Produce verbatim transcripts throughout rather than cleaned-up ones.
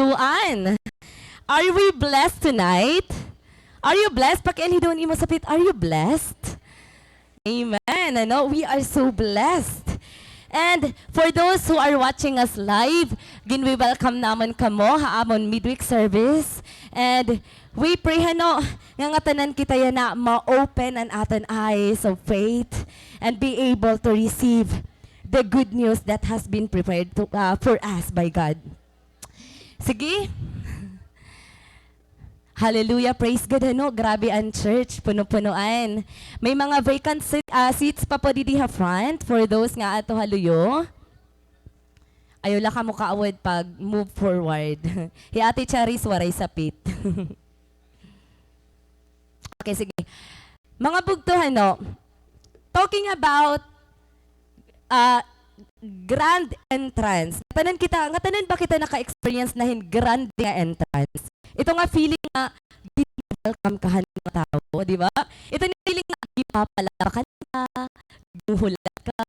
kabugtoan. Are we blessed tonight? Are you blessed? Pakianhi daw an imo sapit. Are you blessed? Amen. Ano, we are so blessed. And for those who are watching us live, ginwi-welcome namon kamo ha amon midweek service. And we pray, hano, nga ngatanan kita yana ma-open an aton eyes of faith and be able to receive the good news that has been prepared to, ah, for us by God. Sige. Hallelujah, praise God, hano, grabe an church, puno-punoan. May mga vacant seat, ah, seats pa po didi ha front for those nga ato ha luyo. Ayaw la kamo kaawod pag-move forward. Hi Ate Charis, waray sapit. Okay, sige. Mga bugto, hano, talking about, ah, grand entrance. Ngatanan kita, ngatanan ba kita naka-experience na hin grande nga entrance? Ito nga feeling nga, gin-welcome ka han mga tawo, di ba? Ito nga feeling nga, gipapalakpakan ka, ginhuhulat ka.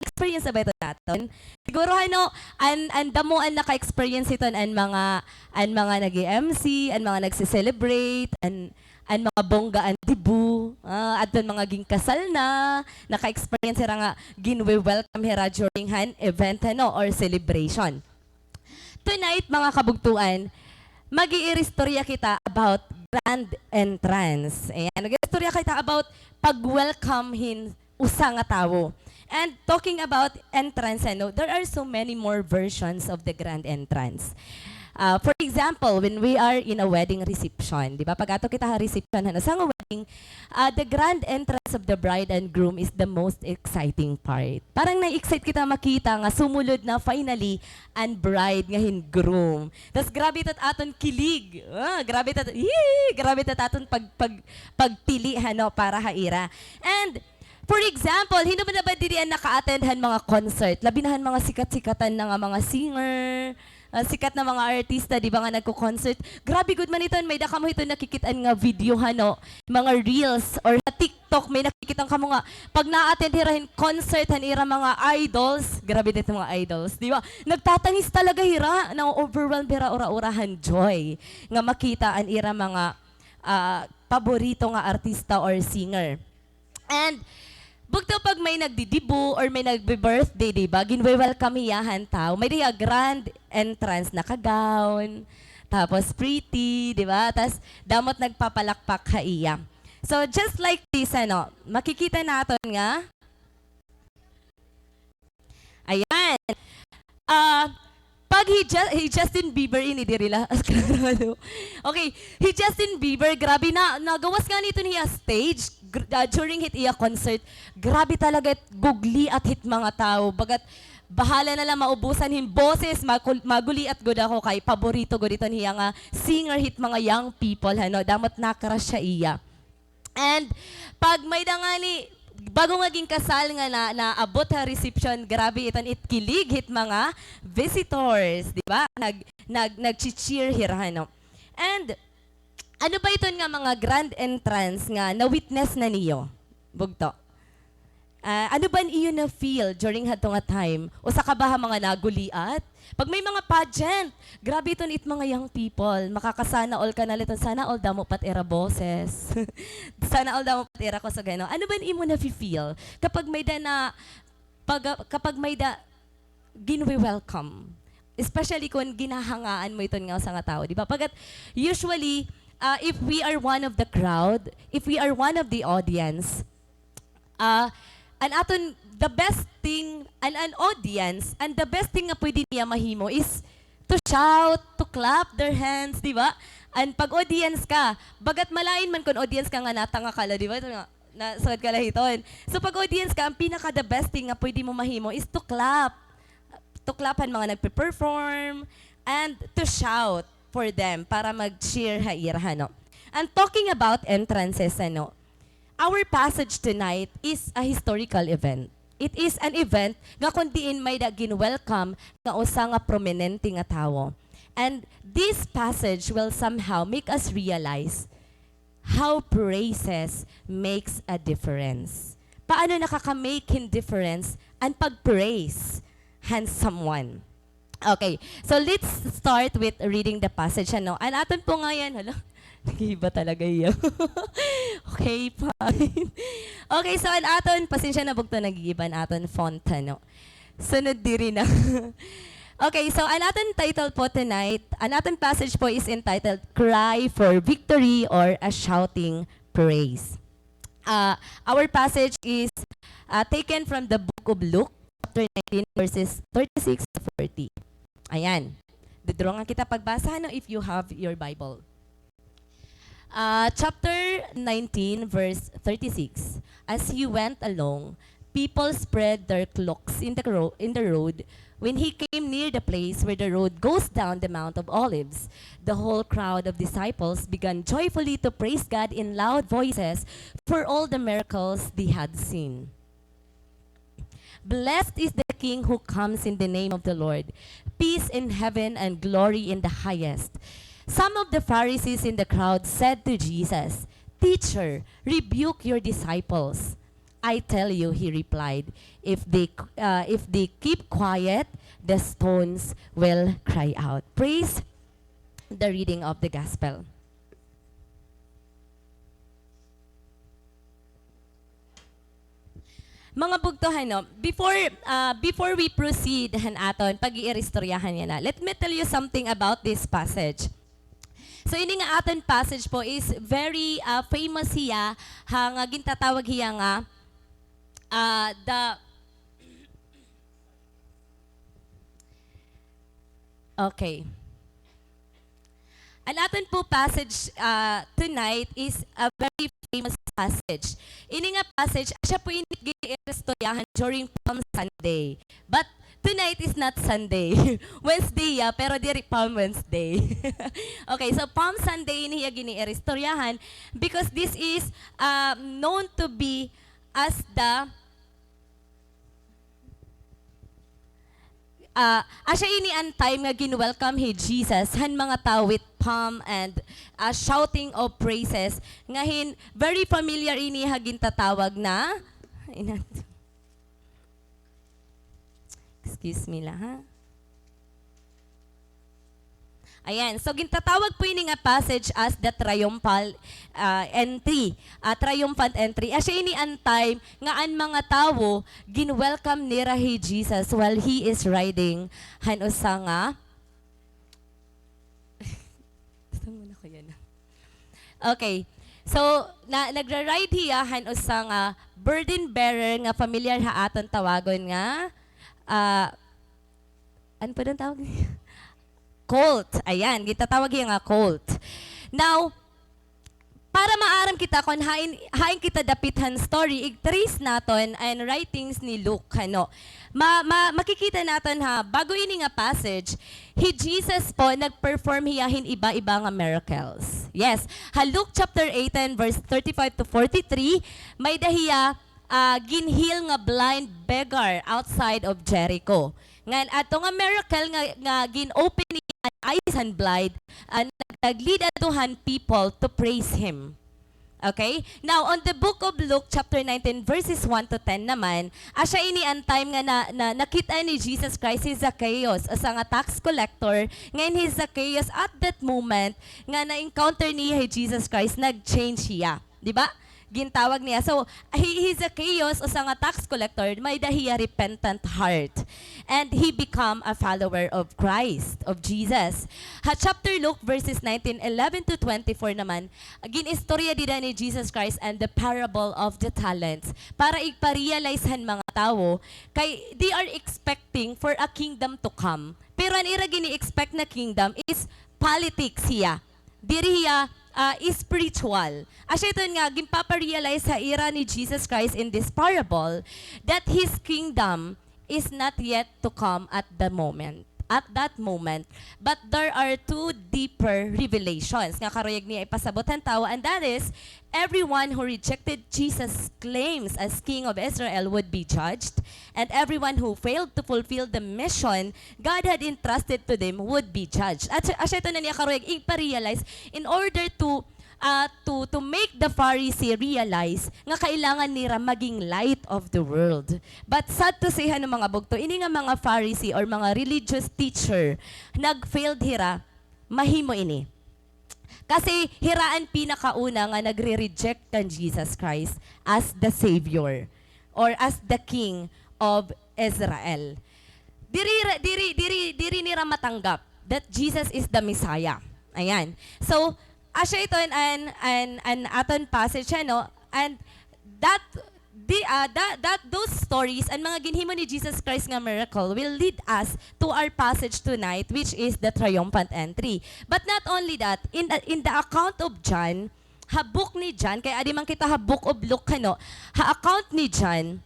Experience na ba ito naton? Siguro, hano, an, an damo an naka-experience hiton, an mga, an mga nag-e-M C, an mga nagse-celebrate, an, an mga bongga an debut, ah, adton mga ginkasal na, naka-experience hira nga ginwe-welcome hira during han event, hano, or celebration. Tonight, mga kabugtoan, mag-iiristorya kita about grand entrance. Ayan, mag-iiristorya kita about pag-welcome hin usa nga tawo. And talking about entrance, ano, there are so many more versions of the grand entrance. Ah, for example, when we are in a wedding reception, di ba? Pag ato kita ha reception, han usa nga wedding, ah, the grand entrance of the bride and groom is the most exciting part. Parang na-excite kita makita nga sumulod na finally an bride nga hin groom. Tas grabe tat aton kilig. Ah, grabe tat, yee! Grabe tat aton pag, pag, pagtili, hano, para ha ira. And, for example, hin-o man na ba didi an naka-attend han mga concert? Labi na han mga sikat-sikatan na nga mga singer, ah, sikat na mga artista, di ba, nga nagko-concert? Grabe gud man iton, may-ada kamo hiton nakikit-an nga video, hano, mga reels or ha TikTok, may nakikit-an kamo nga pag na-attend hira hin concert han ira mga idols, grabe dito mga idols, di ba? Nagtatangis talaga hira, na-overwhelm hira ura-ura han joy nga makita an ira mga, ah, paborito nga artista or singer. And bugto, pag may nagdidibo or may nagbi-birthday, di ba? Ginwe-welcome hiya han tawo. May-ada hiya grand entrance, naka-gown, tapos pretty, di ba? Tas damo't nagpapalakpak ha iya. So, just like this, ano, makikita naton nga, ayan. Ah, pag hi Ju-, hi Justin Bieber ini, diri la. Okay, hi Justin Bieber, grabe na, nagawas ngani iton hiya stage, gr-, ah, during hit iya concert. Grabe talaga it gugliat hit mga tawo. Bagat bahala na la maubusan hin boses, makul-, maguliat gud ako kay paborito gud iton hiya nga singer hit mga young people, hano, damo't na-crush ha iya. And pag may-ada ngani, bag-o nga ginkasal nga na, naabot ha reception, grabe iton it kilig hit mga visitors, di ba? Nag-, nag-, nagchi-cheer hira, hano. And ano ba iton nga mga grand entrance nga na-witness na niyo? Bugto. Ah, ano ba an iyo na-feel during hadto nga time? Usa ka ba ha mga naguliat? Pag may mga pageant, grabe iton it mga young people. Makaka-sana all ka na la iton, sana all damo pa it ira boses. Sana all damo pa it ira kusog, ano. Ano ba an imo nafi-feel kapag may-ada na, pag, kapag may-ada ginwe-welcome? Especially kon ginahangaan mo iton nga usa nga tawo, di ba? Pagkat usually, ah, if we are one of the crowd, if we are one of the audience, ah, an aton, the best thing, an, an audience, an the best thing nga pwede niya mahimo is to shout, to clap their hands, di ba? An pag-audience ka, bagat malain man kon audience ka nga natanga ka la, di ba? Ito nga, na, sugad ka la hiton. So, pag-audience ka, an pinaka the best thing nga pwede mo mahimo is to clap. To clap han mga nagpe-perform and to shout for them para mag-cheer ha ira, hano. And talking about entrances, ano, our passage tonight is a historical event. It is an event nga kon diin may-ada gin-welcome nga usa nga prominente nga tawo. And this passage will somehow make us realize how praises makes a difference. Paano nakaka-make hin difference an pag-praise han someone? Okay. So, let's start with reading the passage, ano? An aton po ngayon, hala, nag-iiba talaga hiya. Okay, fine. Okay, so an aton, pasensya na bugto, nag-iiba an aton font, ano? Sunod diri na. Okay, so an aton title po tonight, an aton passage po is entitled Cry for Victory or a Shouting Praise. Uh, our passage is, uh, taken from the book of Luke, chapter nineteen, verses thirty-six to forty. Ayan. Duduro nga kita pagbasa, no, if you have your Bible. Uh, chapter nineteen, verse thirty-six. As he went along, people spread their cloaks in the ro-, in the road. When he came near the place where the road goes down the Mount of Olives, the whole crowd of disciples began joyfully to praise God in loud voices for all the miracles they had seen. "Blessed is the King who comes in the name of the Lord. Peace in heaven and glory in the highest." Some of the Pharisees in the crowd said to Jesus, "Teacher, rebuke your disciples." "I tell you," he replied, "if they, uh, if they keep quiet, the stones will cry out." Praise the reading of the gospel. Mga bugto, ano, before, ah, before we proceed han aton pag-iiristoryahan yana, let me tell you something about this passage. So, ini nga aton passage po is very, ah, famous hiya, ha, nga gintatawag hiya nga, ah, the, okay. An aton po passage, ah, tonight is a very famous passage. Ini nga passage, asya po ini gin-iistoryahan during Palm Sunday. But tonight is not Sunday. Wednesday hiya, pero diri Palm Wednesday. Okay, so Palm Sunday ini hiya gin-iistoryahan because this is, ah, known to be as the Ah, asya ini an time nga gin-welcome hi Jesus han mga tawo with palm and, ah, shouting of praises. Nga hin, very familiar ini ha gintatawag na, inat-, excuse me la, ha? Ayan. So, gintatawag po ini nga passage as the triumphal, ah, entry. Ah, triumphant entry. Asya ini an time nga an mga tawo, gin-welcome nira hi Jesus while he is riding han usa nga, basta muna ko yan. Okay. So, na, nagra-ride hiya han usa nga burden bearer nga familiar ha aton tawagon nga, ah, Ano pa daw tawag niya? Colt. Ayan, gintatawag hiya nga colt. Now, para maaram kita kon hain, hain kita dapit han story, i-trace naton an writings ni Luke, ano. Ma-, ma-, makikita naton ha, bago ini nga passage, hi Jesus po, nag-perform hiya hin iba-iba nga miracles. Yes, ha Luke chapter eighteen, verse thirty-five to forty-three, may-ada hiya ah, gin-heal nga blind beggar outside of Jericho. Ngan adto nga miracle nga, nga gin-open niya an eyes han blind, ah, nag-, nag-lead adto han people to praise him. Okay? Now, on the book of Luke, chapter nineteen, verses one to ten naman, asya ini an time nga na, na, nakit-an ni Jesus Christ hi Zacchaeus, usa nga tax collector, ngan hi Zacchaeus at that moment nga na-encounter niya hi Jesus Christ, nag-change hiya. Di ba? Gintawag niya. So, hi, hi Zacchaeus, usa nga tax collector, may-ada hiya repentant heart. And he become a follower of Christ, of Jesus. Ha chapter Luke, verses nineteen, eleven to twenty-four naman, gin-istorya dida ni Jesus Christ and the parable of the talents. Para igpa-realize han mga tawo, kay they are expecting for a kingdom to come. Pero an ira gini-expect na kingdom is politics hiya. Diri hiya, ah, spiritual. Asya iton nga ginpapa-realize ha ira ni Jesus Christ in this parable that His kingdom is not yet to come at the moment, at that moment, but there are two deeper revelations nga karuyag niya ipasabot han tawo, and that is, everyone who rejected Jesus' claims as King of Israel would be judged, and everyone who failed to fulfill the mission God had entrusted to them would be judged. At asya iton nga niya karuyag igpa-realize in order to, ah, to, to make the Pharisee realize nga kailangan nira maging light of the world. But sad to say, hano, mga bugto, ini nga mga Pharisee or mga religious teacher, nag-failed hira mahimo ini. Kasi hira an pinakauna nga nagre-reject kan Jesus Christ as the Savior or as the King of Israel. Diri ra-, diri, diri, diri nira matanggap that Jesus is the Messiah. Ayan. So, asya iton an, an, an aton passage, ano? And that, the, ah, that, that, those stories, an mga ginhimo ni Jesus Christ nga miracle, will lead us to our passage tonight, which is the triumphant entry. But not only that, in the, in the account of John, ha book ni John, kay adi man kita ha book of Luke, ano, ha account ni John,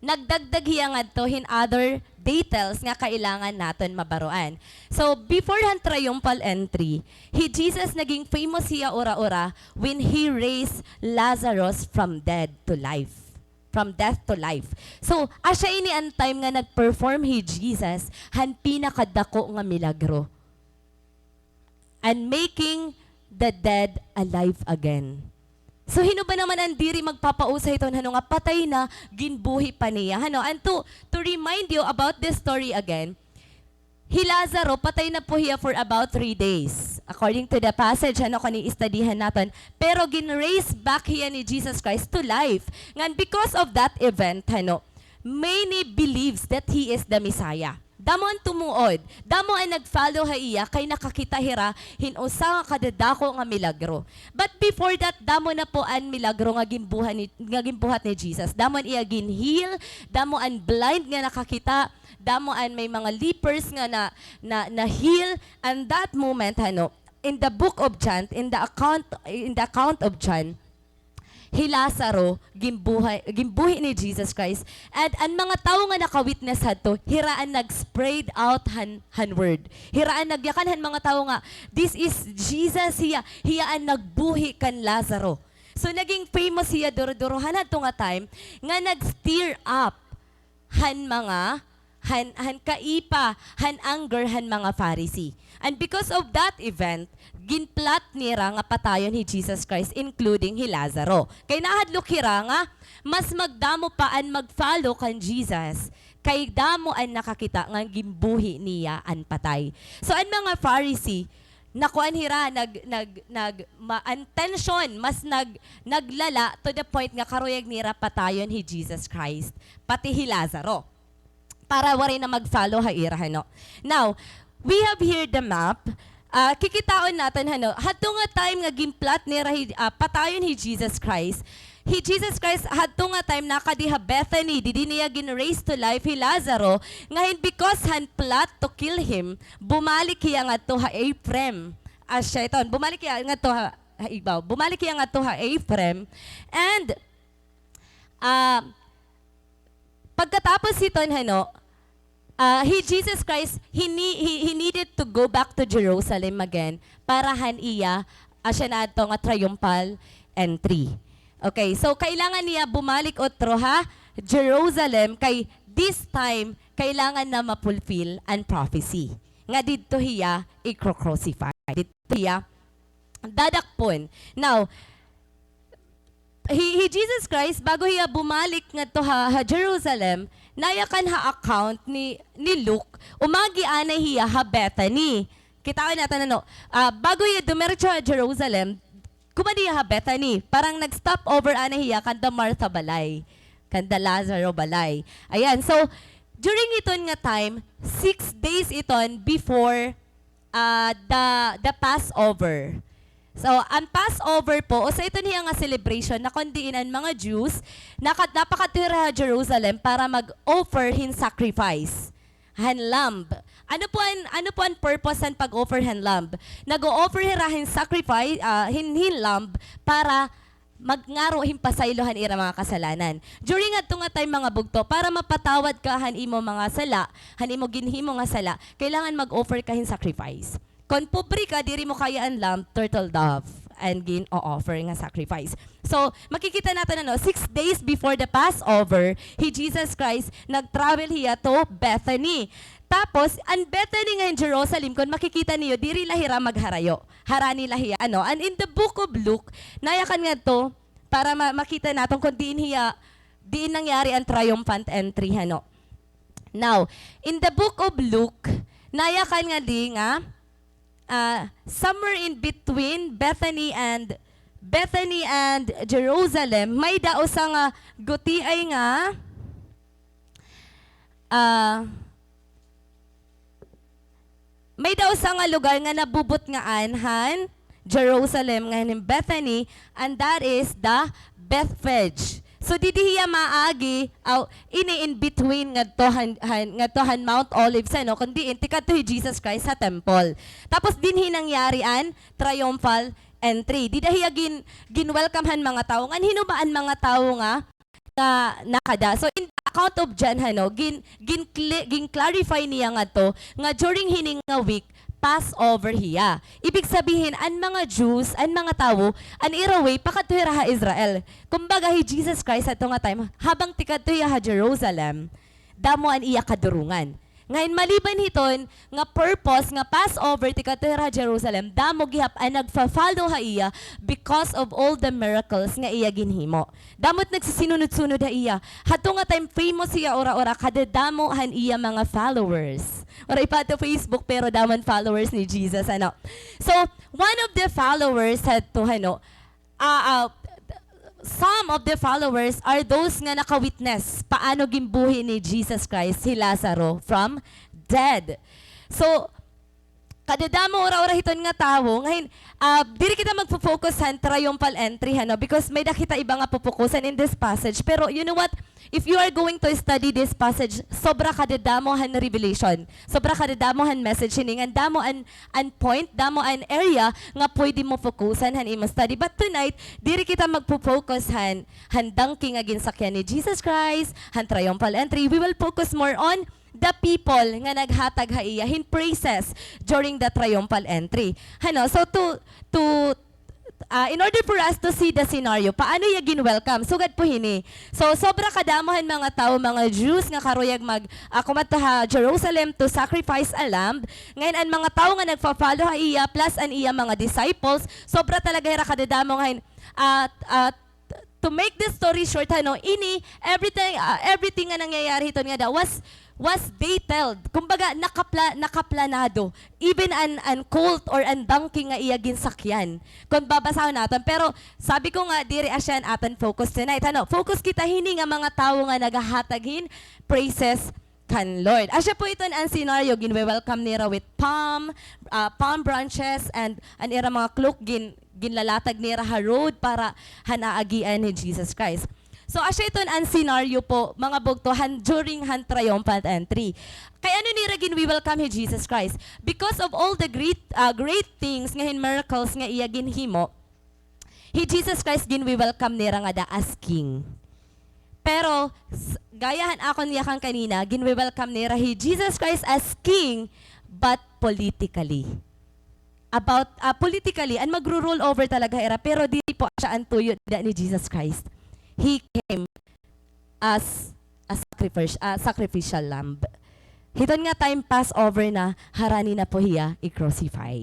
nagdagdag hiya ngadto hin other details nga kailangan naton mabaroan. So, before han triumphal entry, hi Jesus naging famous hiya ura-ura when he raised Lazarus from dead to life. From death to life. So, asya ini an time nga nag-perform hi Jesus han pinakadako nga milagro. And making the dead alive again. So, hin-o ba naman an diri magpapausa hiton, hano, nga patay na, ginbuhi pa niya? Hano, and to, to remind you about this story again, hi Lazaro, patay na po hiya for about three days. According to the passage, hano, kon i-studyhan naton. Pero gin-raise back hiya ni Jesus Christ to life. Ngan because of that event, hano, many believes that he is the Messiah. Damo an tumuod, damo an nag-follow ha iya kay nakakita hira hin usa nga kadadako nga milagro. But before that, damo na po an milagro nga ginbuha ni, nga ginbuhat ni Jesus. Damo an iya gin-heal, damo an blind nga nakakita, damo an may mga lepers nga na, na, na-heal. And that moment, hano, in the book of John, in the account, in the account of John, hi Lazaro, ginbuhay, ginbuhi ni Jesus Christ. And an mga tawo nga naka-witness hadto, hira an nag-spread out han, han word. Hira an nagyakan han mga tawo nga, "This is Jesus, hiya, hiya an nagbuhi kan Lazaro." So, naging famous hiya duro-duro han hadto nga time, nga nag-stir up han mga, han, han kaipa, han anger han mga Pharisee. And because of that event, ginplot nira nga patayon hi Jesus Christ, including hi Lazaro. Kay nahadlok hira nga mas magdamo pa an mag-follow kan Jesus, kay damo an nakakita nga ginbuhi niya an patay. So, an mga Pharisee, nakuan hira, nag-, nag-, nag-, ma-, an tension, mas nag-, naglala to the point nga karuyag nira patayon hi Jesus Christ, pati hi Lazaro, para waray na mag-follow ha ira, hano. Now, we have here the map. Ah, kikitaon naton, hano, hadto nga time nga ginplot nira hi, ah, patayon hi Jesus Christ. Hi Jesus Christ, hadto nga time nakadi ha Bethany, didi niya gin-raise to life hi Lazaro, nga hin-, because han plot to kill him, bumalik hiya ngadto ha Ephraim. Asya iton, bumalik hiya ngadto ha, ha ibaw. Bumalik hiya ngadto ha Ephraim. And, ah, pagkatapos hiton, hano, ah, hi Jesus Christ, he ne-, he, he needed to go back to Jerusalem again para han iya, asya na adto nga triumphal entry. Okay, so kailangan niya bumalik utro ha Jerusalem kay this time, kailangan na ma-fulfill an prophecy nga didto hiya ikro-crucify. Didto hiya dadakpon. Now, hi, hi Jesus Christ, bago hiya bumalik ngadto ha, ha Jerusalem, nayakan ha account ni, ni Luke, umagi anay hiya ha Bethany. Kitaon naton, ano, ah, bago hiya dumiretso ha Jerusalem, kumadi hiya ha Bethany. Parang nag-stop over anay hiya kanda Martha balay, kanda Lazaro balay. Ayan, so, during iton nga time, six days iton before ah, the, the Passover. So, an Passover po, usa iton hiya nga celebration na kon diin an mga Jews, naka-, napakadto hira ha Jerusalem para mag-offer hin sacrifice han lamb. Ano po an, ano po an purpose han pag-offer han lamb? Nag-o-offer hira hin sacrifice, ah, hin, hin lamb para magngaro hin pasaylo han ira mga kasalanan. During adto nga time, mga bugto, para mapatawad ka han imo mga sala, han imo ginhimo nga sala, kailangan mag-offer ka hin sacrifice. Kon pobre ka, diri mo kaya an lamb, turtle dove an gin-o-offer nga sacrifice. So, makikita naton, ano, six days before the Passover, hi Jesus Christ, nag-travel hiya to Bethany. Tapos, an Bethany ngan Jerusalem, kon makikita niyo, diri la hira magharayo. Harani la hiya, ano? And in the book of Luke, nayakan ngadto, para ma-, makita naton kon diin hiya, diin nangyari an triumphant entry, ano? Now, in the book of Luke, nayakan ngadi nga, ah, somewhere in between Bethany and, Bethany and Jerusalem, may-ada usa nga gutiay nga, ah, may-ada usa nga lugar nga nabubutngaan han Jerusalem ngan hin Bethany, and that is the Bethphage. So, didi hiya maagi, aw, ini in between ngadto han, han, ngadto han Mount Olives, ano, kon diin tikadto hi Jesus Christ ha temple. Tapos, dinhi nangyari an triumphal entry. Dida hiya gin-, gin-welcome han mga tawo. Ngan hin-o ba an mga tawo nga, nga nakada? So, in the account of John, hano, gin-, gin-cli-, gin-clarify niya ngadto nga during hini nga week, Passover hiya. Ibig sabihin, an mga Jews, an mga tawo, an ira way, pakadto hira ha Israel. Kumbaga, hi Jesus Christ, hadto nga time, habang tikadto hiya ha Jerusalem, damo an iya kadurungan. Ngan maliban hiton nga purpose nga Passover tikadto hira ha Jerusalem, damo gihap an nagfa-follow ha iya because of all the miracles nga iya ginhimo. Damo't nagsisinunod-sunod ha iya. Hadto nga time famous hiya ura-ura, kadadamo han iya mga followers. Waray pa hadto Facebook, pero damo an followers ni Jesus, ano. So, one of the followers hadto, ano, ah, ah, some of the followers are those nga naka-witness paano ginbuhi ni Jesus Christ hi Lazaro from dead. So, kadadamo ura-ura hiton nga tawo, ngahin, ah, diri kita magfo-focus han triumphal entry, hano, because may-ada kita iba nga pupukusan in this passage. Pero, you know what? If you are going to study this passage, sobra kadadamo han revelation. Sobra kadadamo han message hini, ngan damo an, an point, damo an area nga pwede mo focusan han imo study. But tonight, diri kita magfo-focus han, han donkey nga ginsakyan ni Jesus Christ, han triumphal entry. We will focus more on the people nga naghatag ha iya hin praises during the triumphal entry. Hano, so to, to, ah, in order for us to see the scenario, paano iya gin-welcome? Sugad po hini. So, sobra kadamo han mga tawo, mga Jews nga karuyag mag, ah, kumadto ha Jerusalem to sacrifice a lamb. Ngahin, an mga tawo nga nagfa-follow ha iya, plus an iya mga disciples, sobra talaga hira kadadamo ngahin, ah, ah, to make the story short, hano, ini, everything, ah, everything nga nangyayari hiton ngada was, was detailed. Kumbaga, nakapla-, nakaplanado. Even an, an colt or an donkey nga iya ginsakyan. Kon babasahon naton. Pero, sabi ko nga, diri asya an aton focus tonight. Hano, focus kita hini nga mga tawo nga nagahatag hin praises kan Lord. Asya po iton an scenario, ginwe-welcome nira with palm, ah, palm branches and an ira mga cloak gin-, ginlalatag nira ha road para han aagian ni Jesus Christ. So, asya iton an scenario po, mga bugto, han, during han triumphant entry. Kay ano nira ginwe-welcome hi Jesus Christ? Because of all the great, ah, great things nga hin miracles nga iya ginhimo, hi Jesus Christ ginwe-welcome nira ngada as king. Pero, s-, gaya han akon yakan kanina, ginwe-welcome nira hi Jesus Christ as king, but politically. About, ah, politically, an magru-rule over talaga ira, pero diri po asya an tuyo dida ni Jesus Christ. He came as a sacrifice, ah, sacrificial lamb. Hiton nga time Passover na, harani na po hiya i-crucify.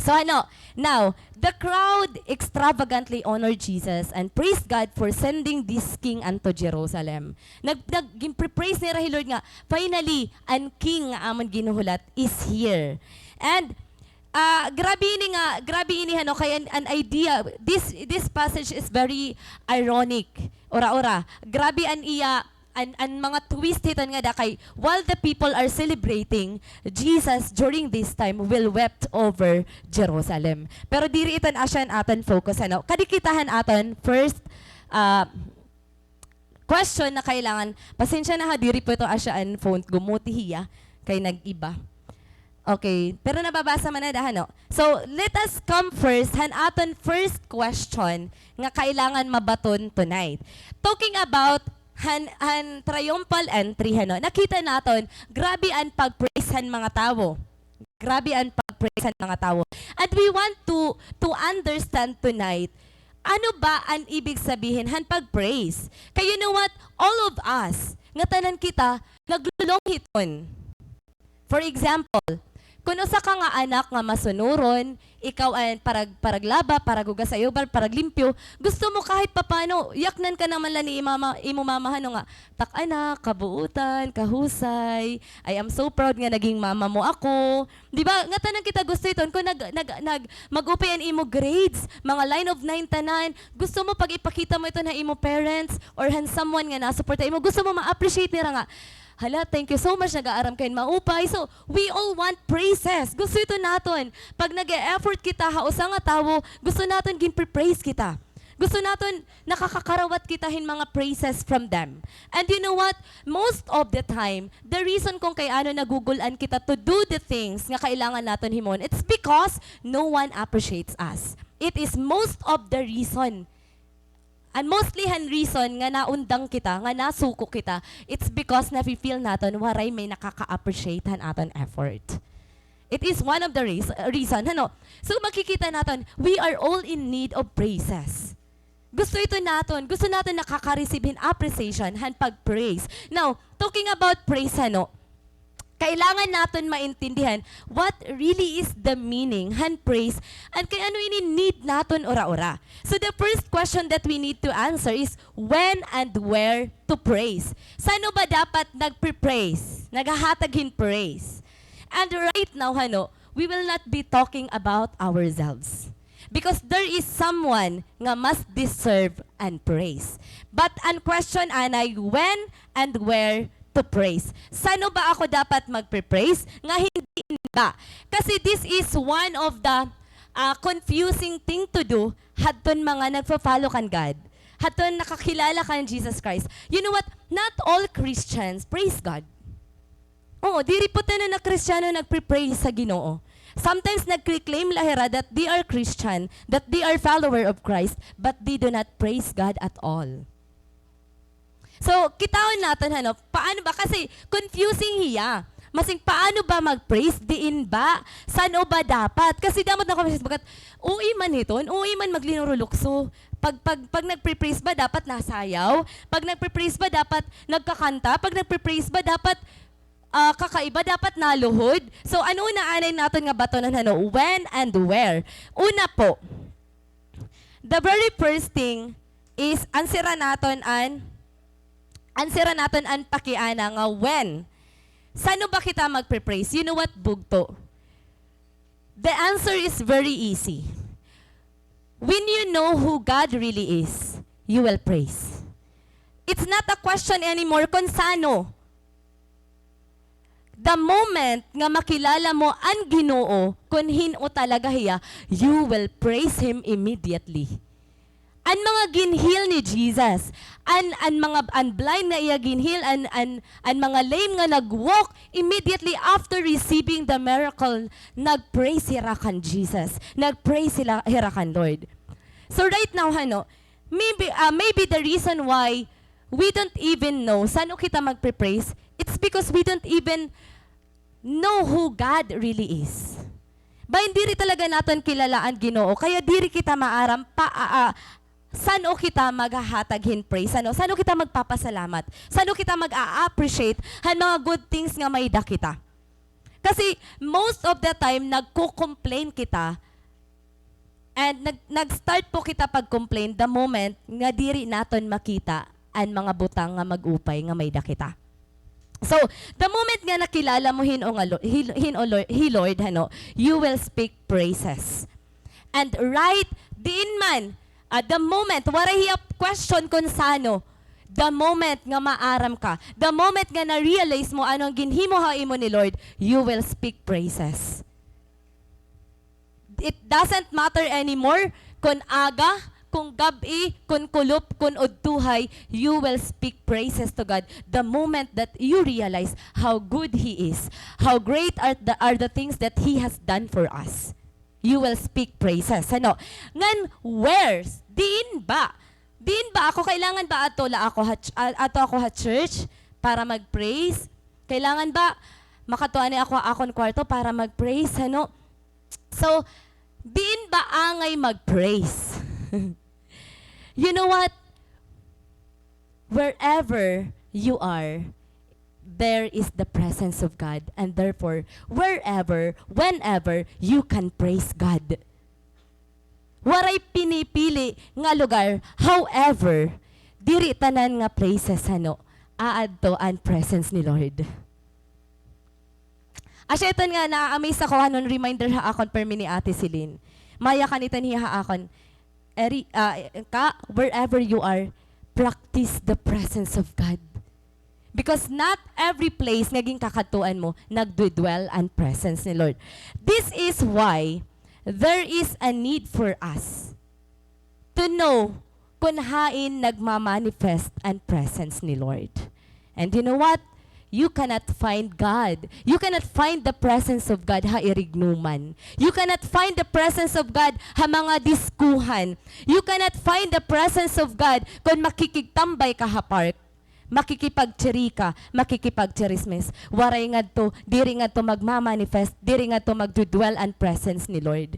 So, ano, now, the crowd extravagantly honored Jesus and praised God for sending this king unto Jerusalem. Nag-, nag-, ginpre-praise nira hi Lord nga, "Finally, an king nga amon ginhuhulat is here." And, ah, grabe ini nga, grabe ini, ano, kay an, an idea, this, this passage is very ironic. Ura-ura. Grabe an iya, an, an mga twist hiton ngada kay, while the people are celebrating, Jesus during this time will wept over Jerusalem. Pero diri iton asya an aton focus, ano. Kadi kita han aton first, ah, question na kailangan, pasensya na ha, diri po ito asya an font, gumuti hiya, kay nag-iba. Okay, pero nababasa man na daha, no? So, let us come first han aton first question nga kailangan mabaton tonight. Talking about han, han triumphal entry, hano, nakita naton, grabe an pag-praise han mga tawo. Grabe an pag-praise han mga tawo. And we want to, to understand tonight, ano ba an ibig sabihin han pag-praise? Kay you know what? All of us, ngatanan kita naglulong hiton. For example, kon usa ka nga anak nga masunuron, ikaw an parag-, paraglaba, paragugas ha yubar, paraglimpyo, gusto mo kahit papano, yaknan ka naman la ni mama, imo mama, hano nga, "Tak, anak, kabuutan, kahusay. I am so proud nga naging mama mo ako." Di ba? Ngatanan kita gusto iton, kon nag-, nag-, nag-, mag-upay an imo grades, mga line of nine tanan, gusto mo pag ipakita mo iton ha imo parents or han someone nga nasuporta imo, gusto mo ma-appreciate nira nga, "Hala, thank you so much, nag-aaram ka hin maupay." So, we all want praises. Gusto ito naton. Pag nag-e-effort kita ha usa nga tawo, gusto naton ginpe-praise kita. Gusto naton nakakakarawat kita hin mga praises from them. And you know what? Most of the time, the reason kon kay ano nagugul-an kita to do the things nga kailangan naton himoon, it's because no one appreciates us. It is most of the reason. And mostly han reason nga naundang kita, nga nasuko kita, it's because nafi-feel naton waray may nakaka-appreciate han aton effort. It is one of the reas-, reason, hano? So, makikita naton, we are all in need of praises. Gusto ito naton, gusto naton nakaka-receive hin appreciation han pag-praise. Now, talking about praise, hano? Kailangan naton maintindihan what really is the meaning han praise and kay ano ini need naton ura-ura. So the first question that we need to answer is when and where to praise. San-o ba dapat nagpe-praise, naghahatag hin praise? And right now, hano, we will not be talking about ourselves. Because there is someone nga mas deserve an praise. But an question anay, when and where to praise? San-o ba ako dapat magpe-praise nga hindi in ba? Kasi this is one of the, ah, confusing thing to do hadton mga nagfo-follow kan God. Hadton nakakilala kan Jesus Christ. You know what? Not all Christians praise God. Oo, diri po tanan nga Kristiyano nagpe-praise sa Ginoo. Sometimes nagclaim la hira that they are Christian, that they are follower of Christ, but they do not praise God at all. So, kitaon naton, hano, paano ba? Kasi confusing hiya. Masing paano ba mag-praise? Diin ba? San-o ba dapat? Kasi damo na ako sa bagat, uy man hiton, uy man maglinurulukso. Pag, pag, pag nagpe-praise ba, dapat nasayaw? Pag nagpe-praise ba, dapat nagkakanta? Pag nagpe-praise ba, dapat ah, kakaiba, dapat naluhod. So, an una anay naton nga batonon, hano, when and where. Una po, the very first thing is answeran naton an, answeran naton an pakiana nga when. San-o ba kita magpe-praise? You know what, bugto? The answer is very easy. When you know who God really is, you will praise. It's not a question anymore kon san-o. The moment nga makilala mo an Ginoo, kon hin-o talaga hiya, you will praise Him immediately. An mga gin-heal ni Jesus, an, an mga, an blind nga iya gin-heal, an, an, an mga lame nga nag-walk, immediately after receiving the miracle, nag-praise hira kan Jesus, nag-praise hira, hira kan Lord. So right now, hano, maybe, ah, maybe the reason why we don't even know san-o kita magpe-praise, it's because we don't even know who God really is. Bahin diri talaga naton kilala an Ginoo, kaya diri kita maaram pa, ah, ah, san-o kita maghahatag hin praise, san-o, san-o kita magpapasalamat, san-o kita mag-a-appreciate han mga good things nga may-ada kita. Kasi most of the time, nagko-complain kita. And nag-, nag-start po kita pag-complain the moment nga diri naton makita an mga butang nga mag-upay nga may-ada kita. So, the moment nga nakilala mo hin-o nga Lo-, hi-, hin-o Lor-, hi Lord, hano, you will speak praises. And right, diin man, ah, the moment, waray hiya question kon san-o, the moment nga maaram ka, the moment nga na-realize mo ano an ginhimo ha imo ni Lord, you will speak praises. It doesn't matter anymore kon aga, kon gab-i, kon kulop, kon udtuhay, you will speak praises to God the moment that you realize how good He is, how great are the, are the things that He has done for us. You will speak praises. Ano? Ngan, where's? Diin ba? Diin ba ako? Kailangan ba adto la ako ha ch-, a-, adto ako ha church para mag-praise? Kailangan ba makadto anay ako ha akon kwarto para mag-praise? Ano? So, diin ba angay mag-praise? You know what? Wherever you are, there is the presence of God, and therefore, wherever, whenever, you can praise God. Waray pinipili nga lugar. However, diri tanan nga places, hano, aadto an presence ni Lord. Asya iton nga naa-amaze ako, hanon reminder ha akon permi ni Ate Celine. Mayakan iton hiya ha akon, Eri, ah, ka, wherever you are, practice the presence of God. Because not every place nga ginkakadtuan mo, nagdudwell an presence ni Lord. This is why there is a need for us to know kon hain nagmamanifest an presence ni Lord. And you know what? You cannot find God. You cannot find the presence of God ha irignuman. You cannot find the presence of God ha mga diskuhan. You cannot find the presence of God kon makikigtambay ka ha park, makikipagtsirika, makikipagtsirismis. Waray ngadto, diri ngadto magmamanifest, diri ngadto magdudwell an presence ni Lord.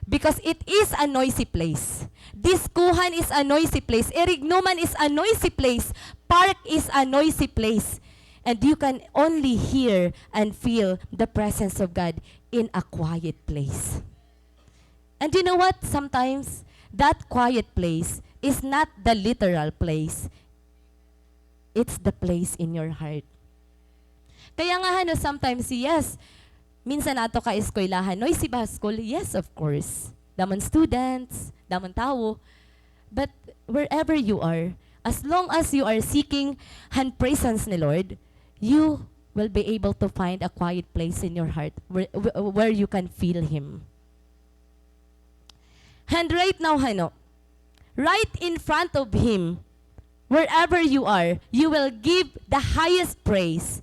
Because it is a noisy place. Diskuhan is a noisy place. Irignuman is a noisy place. Park is a noisy place. And you can only hear and feel the presence of God in a quiet place. And you know what? Sometimes, that quiet place is not the literal place. It's the place in your heart. Kaya nga, hano, sometimes, yes, minsan ato ka eskwelahan, noisy ba school? Yes, of course. Damon students, damon tawo. But wherever you are, as long as you are seeking han presence ni Lord, you will be able to find a quiet place in your heart where, where you can feel Him. And right now, hano, right in front of Him, wherever you are, you will give the highest praise.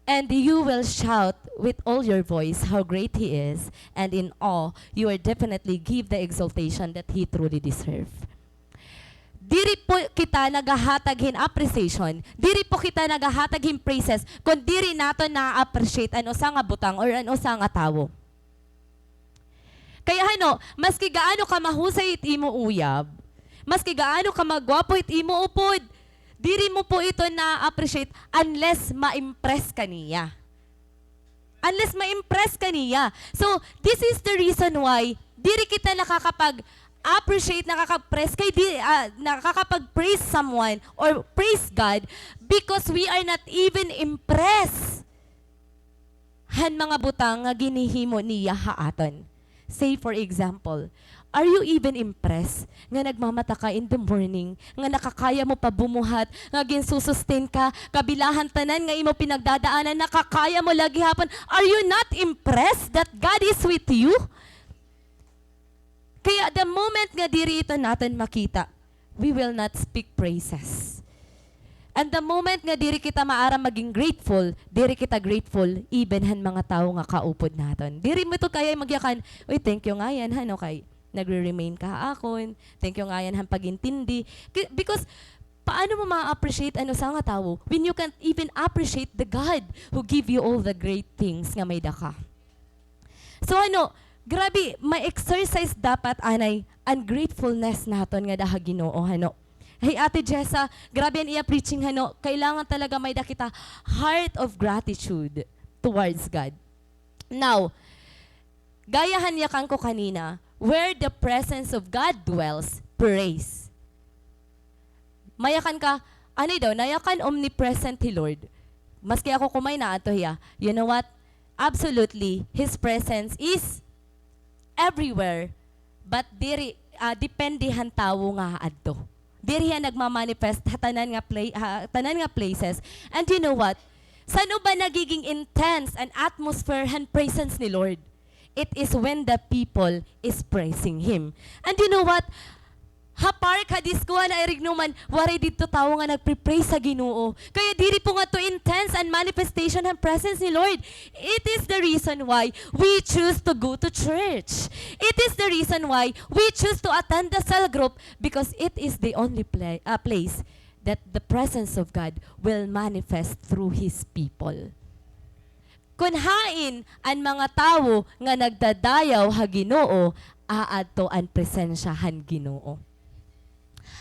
And you will shout with all your voice how great He is, and in awe, you will definitely give the exaltation that He truly deserve. Diri po kita nagahatag hin appreciation, diri po kita nagahatag hin praises, kon diri naton na-appreciate an usa nga butang or an usa nga tawo. Kaya hano, maski gaano ka mahusay it imo uyab, maski gaano ka magwapo it imo upod, diri mo po ito na-appreciate unless ma-impress ka niya. Unless ma-impress ka niya. So, this is the reason why diri kita nakakapag-appreciate, nakakapag-praise kay di, ah, nakakapag-praise someone or praise God because we are not even impressed han mga butang nga ginhihimo niya ha aton. Say, for example, are you even impressed nga nagmamata ka in the morning, nga nakakaya mo pa bumuhat, nga ginsusustain ka, kabilahan tanan nga imo pinagdadaanan, nakakaya mo la gihapon? Are you not impressed that God is with you? Kaya the moment nga diri ito naton makita, we will not speak praises. And the moment nga diri kita maaram maging grateful, diri kita grateful even han mga tawo nga kaupod naton. Diri mo ito kaya magyakan, "Uy, thank you ngayan, hano, kay nagre-remain ka ha akon. Thank you ngayan han pag-intindi." Ki-, because paano mo ma-appreciate an usa nga tawo when you can't even appreciate the God who give you all the great things nga may-ada ka? So, ano, grabe, ma-exercise dapat anay an gratefulness naton ngada ha Ginoo, hano. Hey, Ate Jessa, grabe an iya preaching, hano. Kailangan talaga may-ada kita heart of gratitude towards God. Now, gaya han yakan ko kanina, where the presence of God dwells, praise. Mayakan ka, anay daw, nayakan omnipresent hi Lord. Maski ako kumay na ato hiya. You know what? Absolutely, His presence is everywhere. But diri, ah, depende han tawo nga adto. Diri hiya nagmamanifest ha tanan nga pla-, ha tanan nga places. And you know what? San-o ba nagiging intense an atmosphere han presence ni Lord? It is when the people is praising Him. And you know what? Ha park, ha disko, ha irignuman, waray didto tawo nga nagpe-praise ha Ginoo. Kaya diri po ngadto intense an manifestation han presence ni Lord. It is the reason why we choose to go to church. It is the reason why we choose to attend the cell group, because it is the only pla-, ah, place that the presence of God will manifest through His people. Kon hain an mga tawo nga nagdadayaw ha Ginoo, aadto an presensya han Ginoo.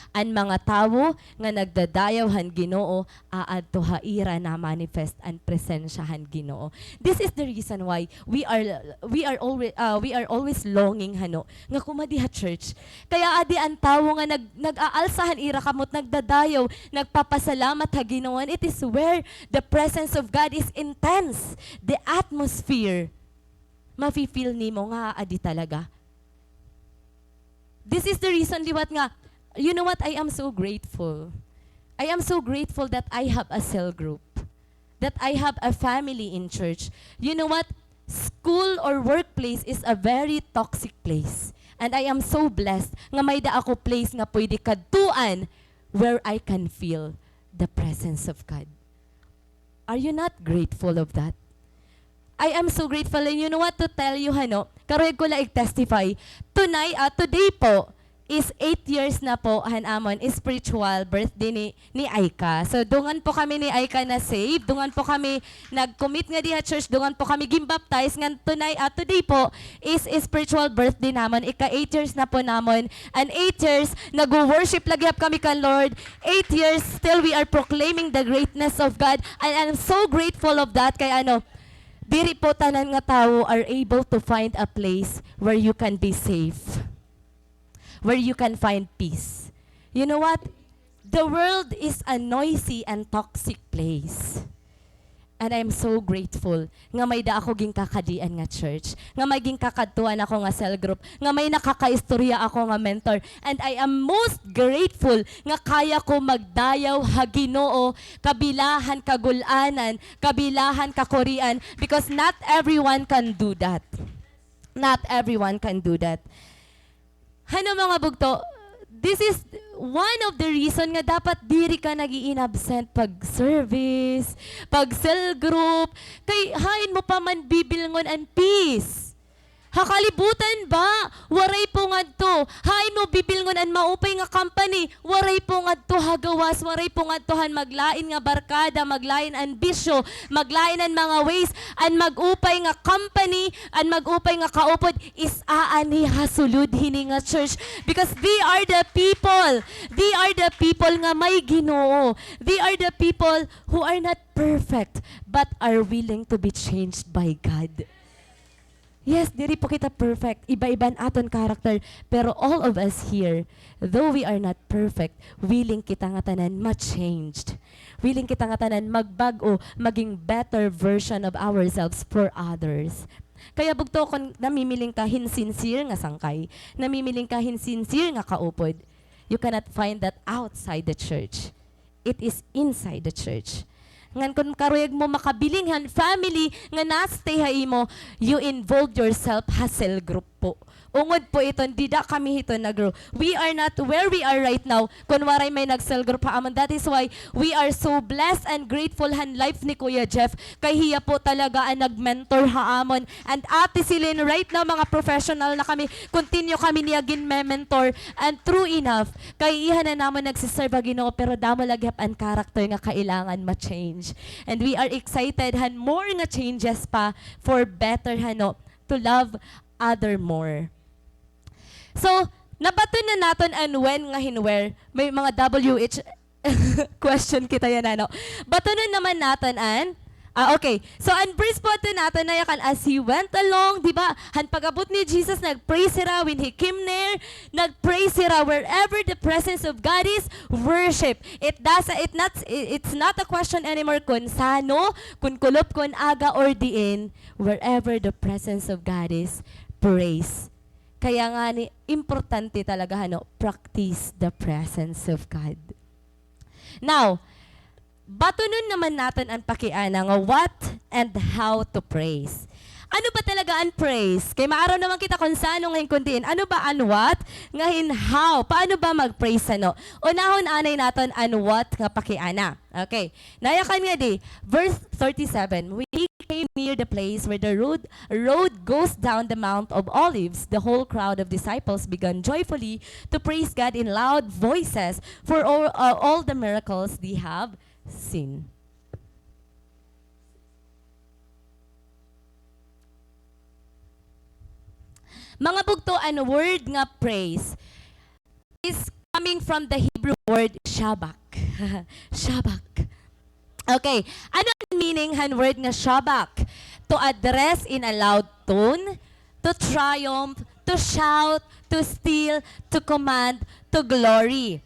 An mga tawo nga nagdadayaw han Ginoo, aadto ha ira na-manifest an presensya han Ginoo. This is the reason why we are, we are always, ah, we are always longing, hano, nga kumadi ha church. Kay adi an tawo nga nag-, nag-aalsa han ira kamot, nagdadayaw, nagpapasalamat ha Ginoo, and it is where the presence of God is intense. The atmosphere, mafi-feel nimo nga adi talaga. This is the reason liwat nga, you know what, I am so grateful. I am so grateful that I have a cell group, that I have a family in church. You know what? School or workplace is a very toxic place. And I am so blessed nga may-ada ako place nga pwede kadtuan where I can feel the presence of God. Are you not grateful of that? I am so grateful. And you know what, to tell you, hano, karuyag ko la ig-testify. Tonight, ah, today po is eight years na po han amon spiritual birthday ni, ni Aika. So, dungan po kami ni Aika na-save. Dungan po kami nag-commit ngadi ha church. Dungan po kami gin-baptize. Ngan tonight, ah, today po is spiritual birthday namon. Ika-eight years na po namon. And eight years, nagwo-worship la gihap kami kan Lord. Eight years, still we are proclaiming the greatness of God. And I'm so grateful of that. Kay ano, diri po tanan nga tawo are able to find a place where you can be safe, where you can find peace. You know what? The world is a noisy and toxic place. And I'm so grateful nga may-ada ako ginkakadian nga church, nga may ginkakadtuan ako nga cell group, nga may nakakaistorya ako nga mentor. And I am most grateful nga kaya ko magdayaw ha Ginoo kabila han kagul-anan, kabila han kakurian, because not everyone can do that. Not everyone can do that. Hano, mga bugto, this is one of the reason nga dapat diri ka nag-iinabsent pag service, pag cell group, kay hain mo pa man bibilngon an peace? Ha kalibutan ba? Waray po ngadto. Hain mo bibilngon an maupay nga company? Waray po ngadto ha gawas, waray po ngadto han maglain nga barkada, maglain an bisyo, maglain an mga ways, an mag-upay nga company, an mag-upay nga kaupod is aanhi ha sulod hini nga church. Because they are the people, they are the people nga may Ginoo. They are the people who are not perfect but are willing to be changed by God. Yes, diri po kita perfect. Iba-iba an aton character. Pero all of us here, though we are not perfect, willing kita nga tanan ma-changed. Willing kita nga tanan magbag-o, maging better version of ourselves for others. Kaya bugto, kon namimiling ka hin sincere nga sangkay, namimiling ka hin sincere nga kaupod, you cannot find that outside the church. It is inside the church. Ngan kon karuyag mo makabiling han family nga na-stay ha imo, you involve yourself ha cell group po. Ungod po iton, dida kami hiton nag-grow. We are not where we are right now kon waray may nag-cell group ha amon. That is why we are so blessed and grateful han life ni Kuya Jeff. Kay hiya po talaga an nag-mentor ha amon. And Ate Celine, right now, mga professional na kami. Continue kami niya ginme-mentor. And true enough, kay iya na namon nagsiserve ha Ginoo, pero damo la gihap an character nga kailangan ma-change. And we are excited han more nga changes pa for better, hano, to love other more. So, nabaton na naton an when nga hin where. May mga W H question kita yana, no? Batunon naman naton an, ah, okay. So, an verse po adto naton na yakan, as he went along, di ba? Han pag-abot ni Jesus, nag-praise hira. When he came near, nag-praise hira. Wherever the presence of God is, worship. It does, it not, it's not a question anymore kon sano, kon kulop, kon aga, or diin. Wherever the presence of God is, praise. Kaya ngani, importante talaga, hano, practice the presence of God. Now, batunon naman naton an pakiana nga what and how to praise. Ano ba talaga an praise? Kay maaraw naman kita kon sano nga hin kon diin. Ano ba an what nga hin how? Paano ba mag-praise, hano? Unahon anay naton an what nga pakiana. Okay. Nayakan ngadi, verse thirty-seven, when he came near the place where the road, road goes down the Mount of Olives, the whole crowd of disciples began joyfully to praise God in loud voices for all, uh, all the miracles they have seen. Mga bugto, an word nga praise is coming from the Hebrew word shabak. Shabak. Okay. Ano an meaning han word nga shabak? To address in a loud tone, to triumph, to shout, to steal, to command, to glory.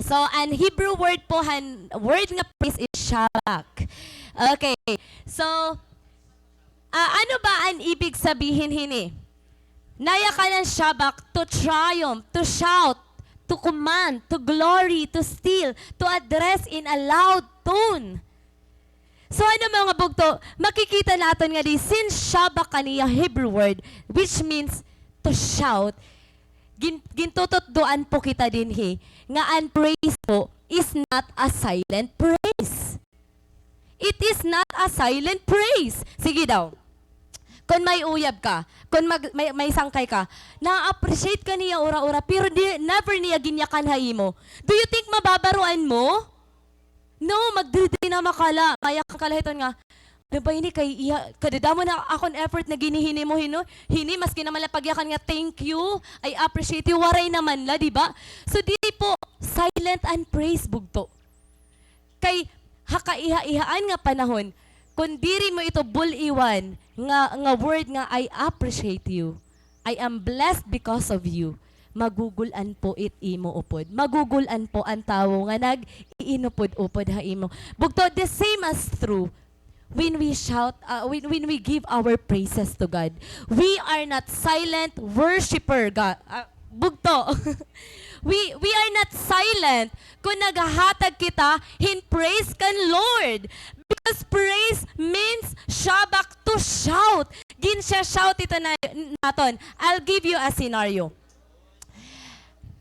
So, an Hebrew word po han word nga praise is shabak. Okay. So, ah, ano ba an ibig sabihin hini? Nayakan an shabak to triumph, to shout, to command, to glory, to steal, to address in a loud tone. So, ano, mga bugto, makikita naton nga di, since shabak an iya Hebrew word, which means to shout, gin-, gintututdoan po kita dinhi nga an praise po is not a silent praise. It is not a silent praise. Sige daw. Kon may uyab ka, kon mag-, may, may sangkay ka, na-appreciate ka niya ura-ura, pero di, never niya ginyakan ha imo. Do you think mababaroan mo? No, magdiri-diri na makala. Mayakan ka la hiton nga, "Ano ba ini kay iya, kadadamo na akon effort na ginhihimo hini, hini, maski naman la pagyakan nga, 'Thank you, I appreciate you,' waray naman la, di ba?" So, diri po silent an praise, bugto. Kay ha kaiha-ihaan nga panahon, kon diri mo ito bul-iwan nga, nga word nga, "I appreciate you. I am blessed because of you." Magugul-an po it imo upod. Magugul-an po an tawo nga nag-iinupod-upod ha imo. Bugto, the same as true when we shout, ah, when, when we give our praises to God. We are not silent worshiper, ga-, ah, bugto. We, we are not silent kon naghahatag kita hin praise kan Lord. Because praise means shabak, to shout. Ginsha-shout ito na, naton. I'll give you a scenario.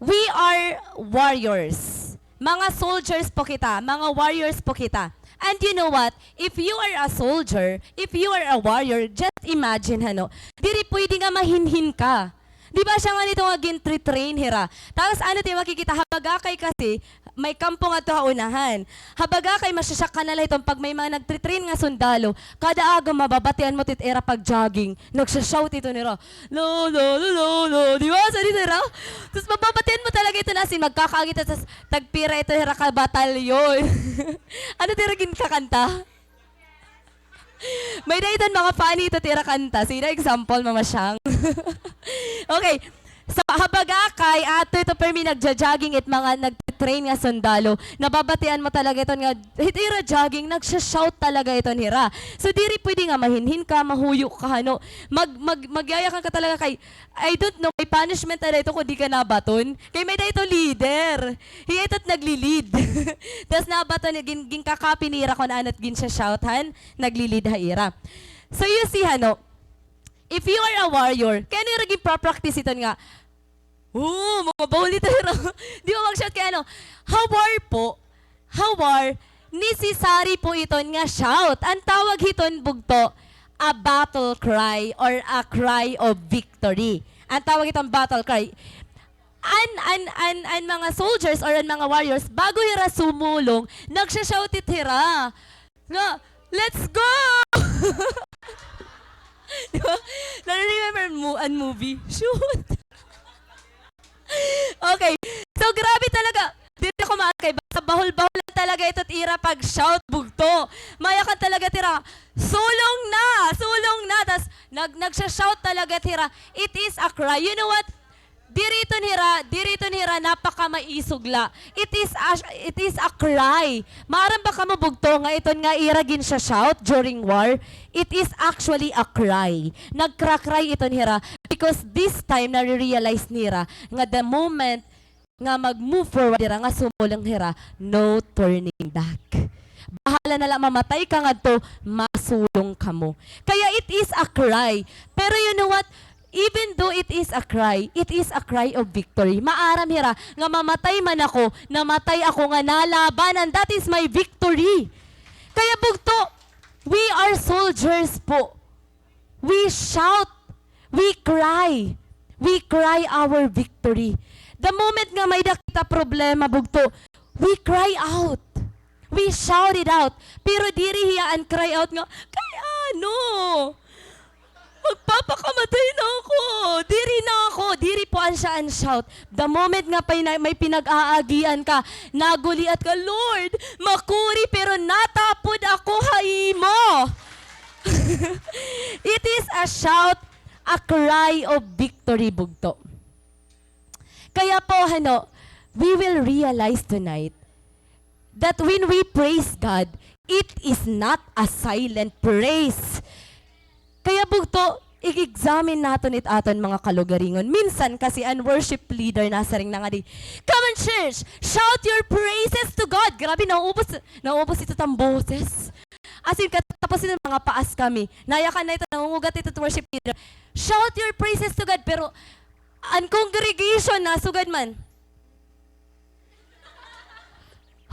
We are warriors. Mga soldiers po kita, mga warriors po kita. And you know what? If you are a soldier, if you are a warrior, just imagine, hano, diri pwede nga mahinhin ka. Di ba siya nga nito nga gin-train hira? Tapos ano ti makikita, ha bagakay kasi, may kampo ngadto ha unahan. Ha bagakay, masya-shock ka na la hiton pag may mga nagtre-train nga sundalo, kada aga mababatian mo tit ira pag-jogging, nagsha-shout ito nira, "Lo, lo, lo, lo, lo." Di ba? Sa di nira? Tapos mababatian mo talaga ito na as in, magkakaagi ito, tas tagpira ito hira ka batalyon. Ano ti ira ginkakanta? May-ada iton mga funny ito ti ira kanta. Sige, example, Mama Shang. Okay. So, ha bagakay, ato ito permi nagja-jogging it mga nagte-train nga sundalo. Nababatian mo talaga iton nga, hit ira jogging, nagsha-shout talaga iton hira. So, diri pwede nga mahinhin ka, mahuyo ka, hano. Mag-, mag-, magyayakan ka talaga kay, I don't know, may punishment ada ito kon di ka nabaton. Kay may-ada ito leader. Hiya ito it nagli-lead. Tas nabaton, gin-, ginkakapi nira kon ano it ginsha-shout han nagli-lead ha ira. So you see, hano, if you are a warrior, kay ano ira ginpa-practice iton nga, "Oo, mga bawal ito hira." Di ba mag-shout kay ano, ha war po, ha war, necessary po iton nga shout. An tawag hiton bugto, a battle cry or a cry of victory. An tawag hiton battle cry. An, an, an, an mga soldiers or an mga warriors, bago hira sumulong, nagsha-shout it hira. Nga, "Let's go!" Di ba? Nare-remember mo an movie? Shoot! Okay. So, grabe talaga. Diri ako maakay. Basta bahul-bahul lang talaga ito it ira pag-shout, bugto. Mayakan talaga it ira, "Sulong na! Sulong na!" Tas nag-, nagsha-shout talaga it ira. It is a cry. You know what? Diri iton hira, diri iton hira napakamaisog la. It is a, it is a cry. Maaram ba kamo, bugto, nga iton nga ira ginsha-shout during war? It is actually a cry. Nagkra-cry iton hira because this time nare-realize nira nga the moment nga mag-move forward hira, nga sumulong hira, no turning back. Bahala na la mamatay ka ngadto, masulong kamo. Kaya it is a cry. Pero you know what? Even though it is a cry, it is a cry of victory. Maaram hira nga mamatay man ako, namatay ako nga nalaban, and that is my victory. Kaya bugto, we are soldiers po. We shout, we cry, we cry our victory. The moment nga may-ada kita problema, bugto, we cry out. We shout it out. Pero diri hiya an cry out nga, "Kay ano? Magpapakamatay na ako." Diri na ako. Diri po an siya an shout. The moment nga pay-, may pinag-aagian ka, naguliat ka, "Lord, makuri, pero natapod ako ha imo." It is a shout, a cry of victory, bugto. Kaya po, ano, we will realize tonight that when we praise God, it is not a silent praise. Kaya bugto, i-examine naton it aton mga kalugaringon. Minsan kasi an worship leader nasiring na ngadi, "Come on, church, shout your praises to God." Grabe, nauubos, nauubos ito tang boses. As in, katapos ito, mga paas kami. Nayakan na ito, nangungugat ito worship leader. "Shout your praises to God," pero an congregation nasugad man.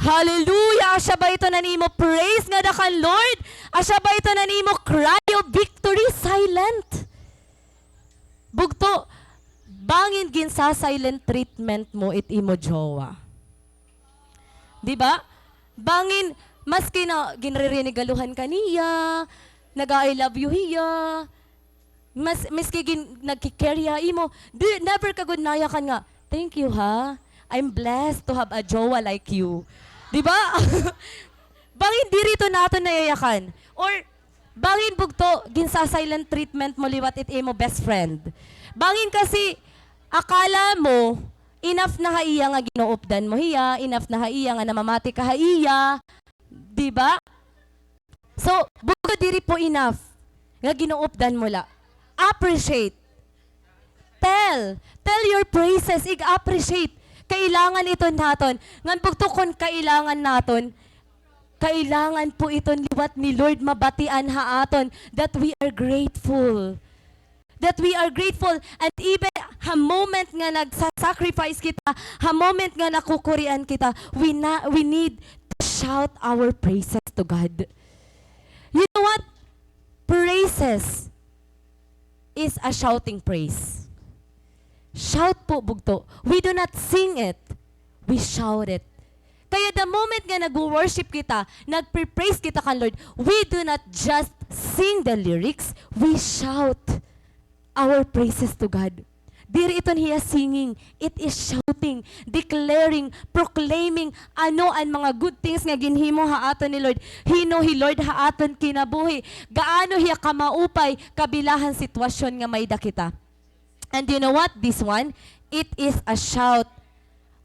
Hallelujah! Asya ba iton an imo praise ngada kan Lord? Asya ba iton an imo cry of victory? Silent. Bugto, bangin ginsa-silent treatment mo it imo jowa. Di ba? Bangin, maski na ginrerinigaluhan ka niya, nag-a-I love you hiya, mas-, maski gin-, nagki-care hiya ha imo, di, never ka gud nayakan nga, "Thank you, ha. I'm blessed to have a jowa like you." Di ba? Bangin diri ito naton nayayakan. Or, bangin bugto, ginsa-silent treatment mo liwat it imo best friend. Bangin kasi, akala mo, enough na ha iya nga ginuupdan mo hiya, enough na ha iya nga namamati ka ha iya. Di ba? So, bugto diri po enough nga ginuupdan mo la. Appreciate. Tell. Tell your praises. Ig-appreciate. Kailangan ito naton. Ngan bugto kon kailangan naton, kailangan po iton liwat ni Lord mabatian ha aton that we are grateful. That we are grateful. And even ha moment nga nagsa-sacrifice kita, ha moment nga nakukurian kita, we na-, we need to shout our praises to God. You know what? Praises is a shouting praise. Shout po, bugto. We do not sing it. We shout it. Kaya the moment nga nagwo-worship kita, nagpe-praise kita kan Lord, we do not just sing the lyrics, we shout our praises to God. Diri iton hiya singing, it is shouting, declaring, proclaiming ano an mga good things nga ginhimo ha aton ni Lord. Hin-o hi Lord ha aton kinabuhi. Gaano hiya kamaupay kabilang han sitwasyon nga may-ada kita. And you know what? This one, it is a shout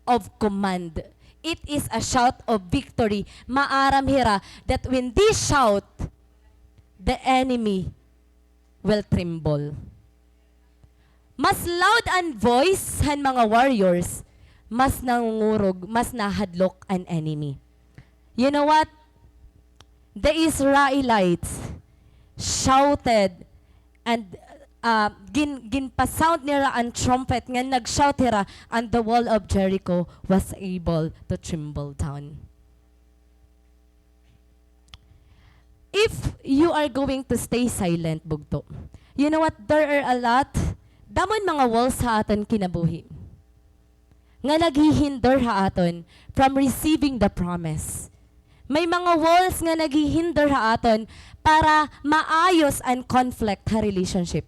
of command. It is a shout of victory. Maaram hira that when they shout, the enemy will tremble. Mas loud an voice han mga warriors, mas nangungurog, mas nahadlok an enemy. You know what? The Israelites shouted and, uh, gin-, ginpa-sound nira an trumpet, ngan nag-shout hira, and the wall of Jericho was able to tremble down. If you are going to stay silent, bugto, you know what? There are a lot, damo an mga walls ha aton kinabuhi nga naghihinder ha aton from receiving the promise. May mga walls nga naghihinder ha aton para maayos an conflict ha relationship.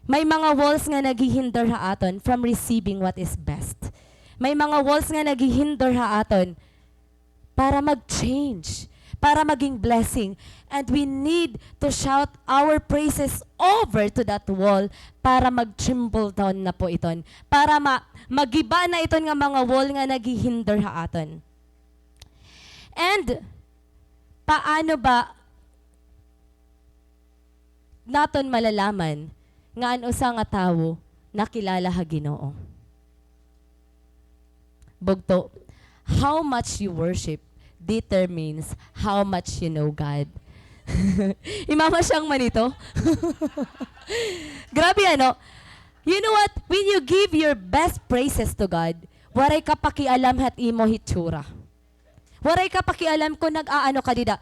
May mga walls nga naghihinder ha aton from receiving what is best. May mga walls nga naghihinder ha aton para mag-change, para maging blessing. And we need to shout our praises over to that wall para mag-tremble down na po iton, para ma-, magiba na iton nga mga wall nga naghihinder ha aton. And paano ba naton malalaman nga an usa nga tawo nakilala ha Ginoo? Bugto, how much you worship determines how much you know God. Imama siyang manito. Grabe, ano? You know what? When you give your best praises to God, waray ka pakialam hat imo hitsura. Waray ka pakialam kon nag-aano ka dida.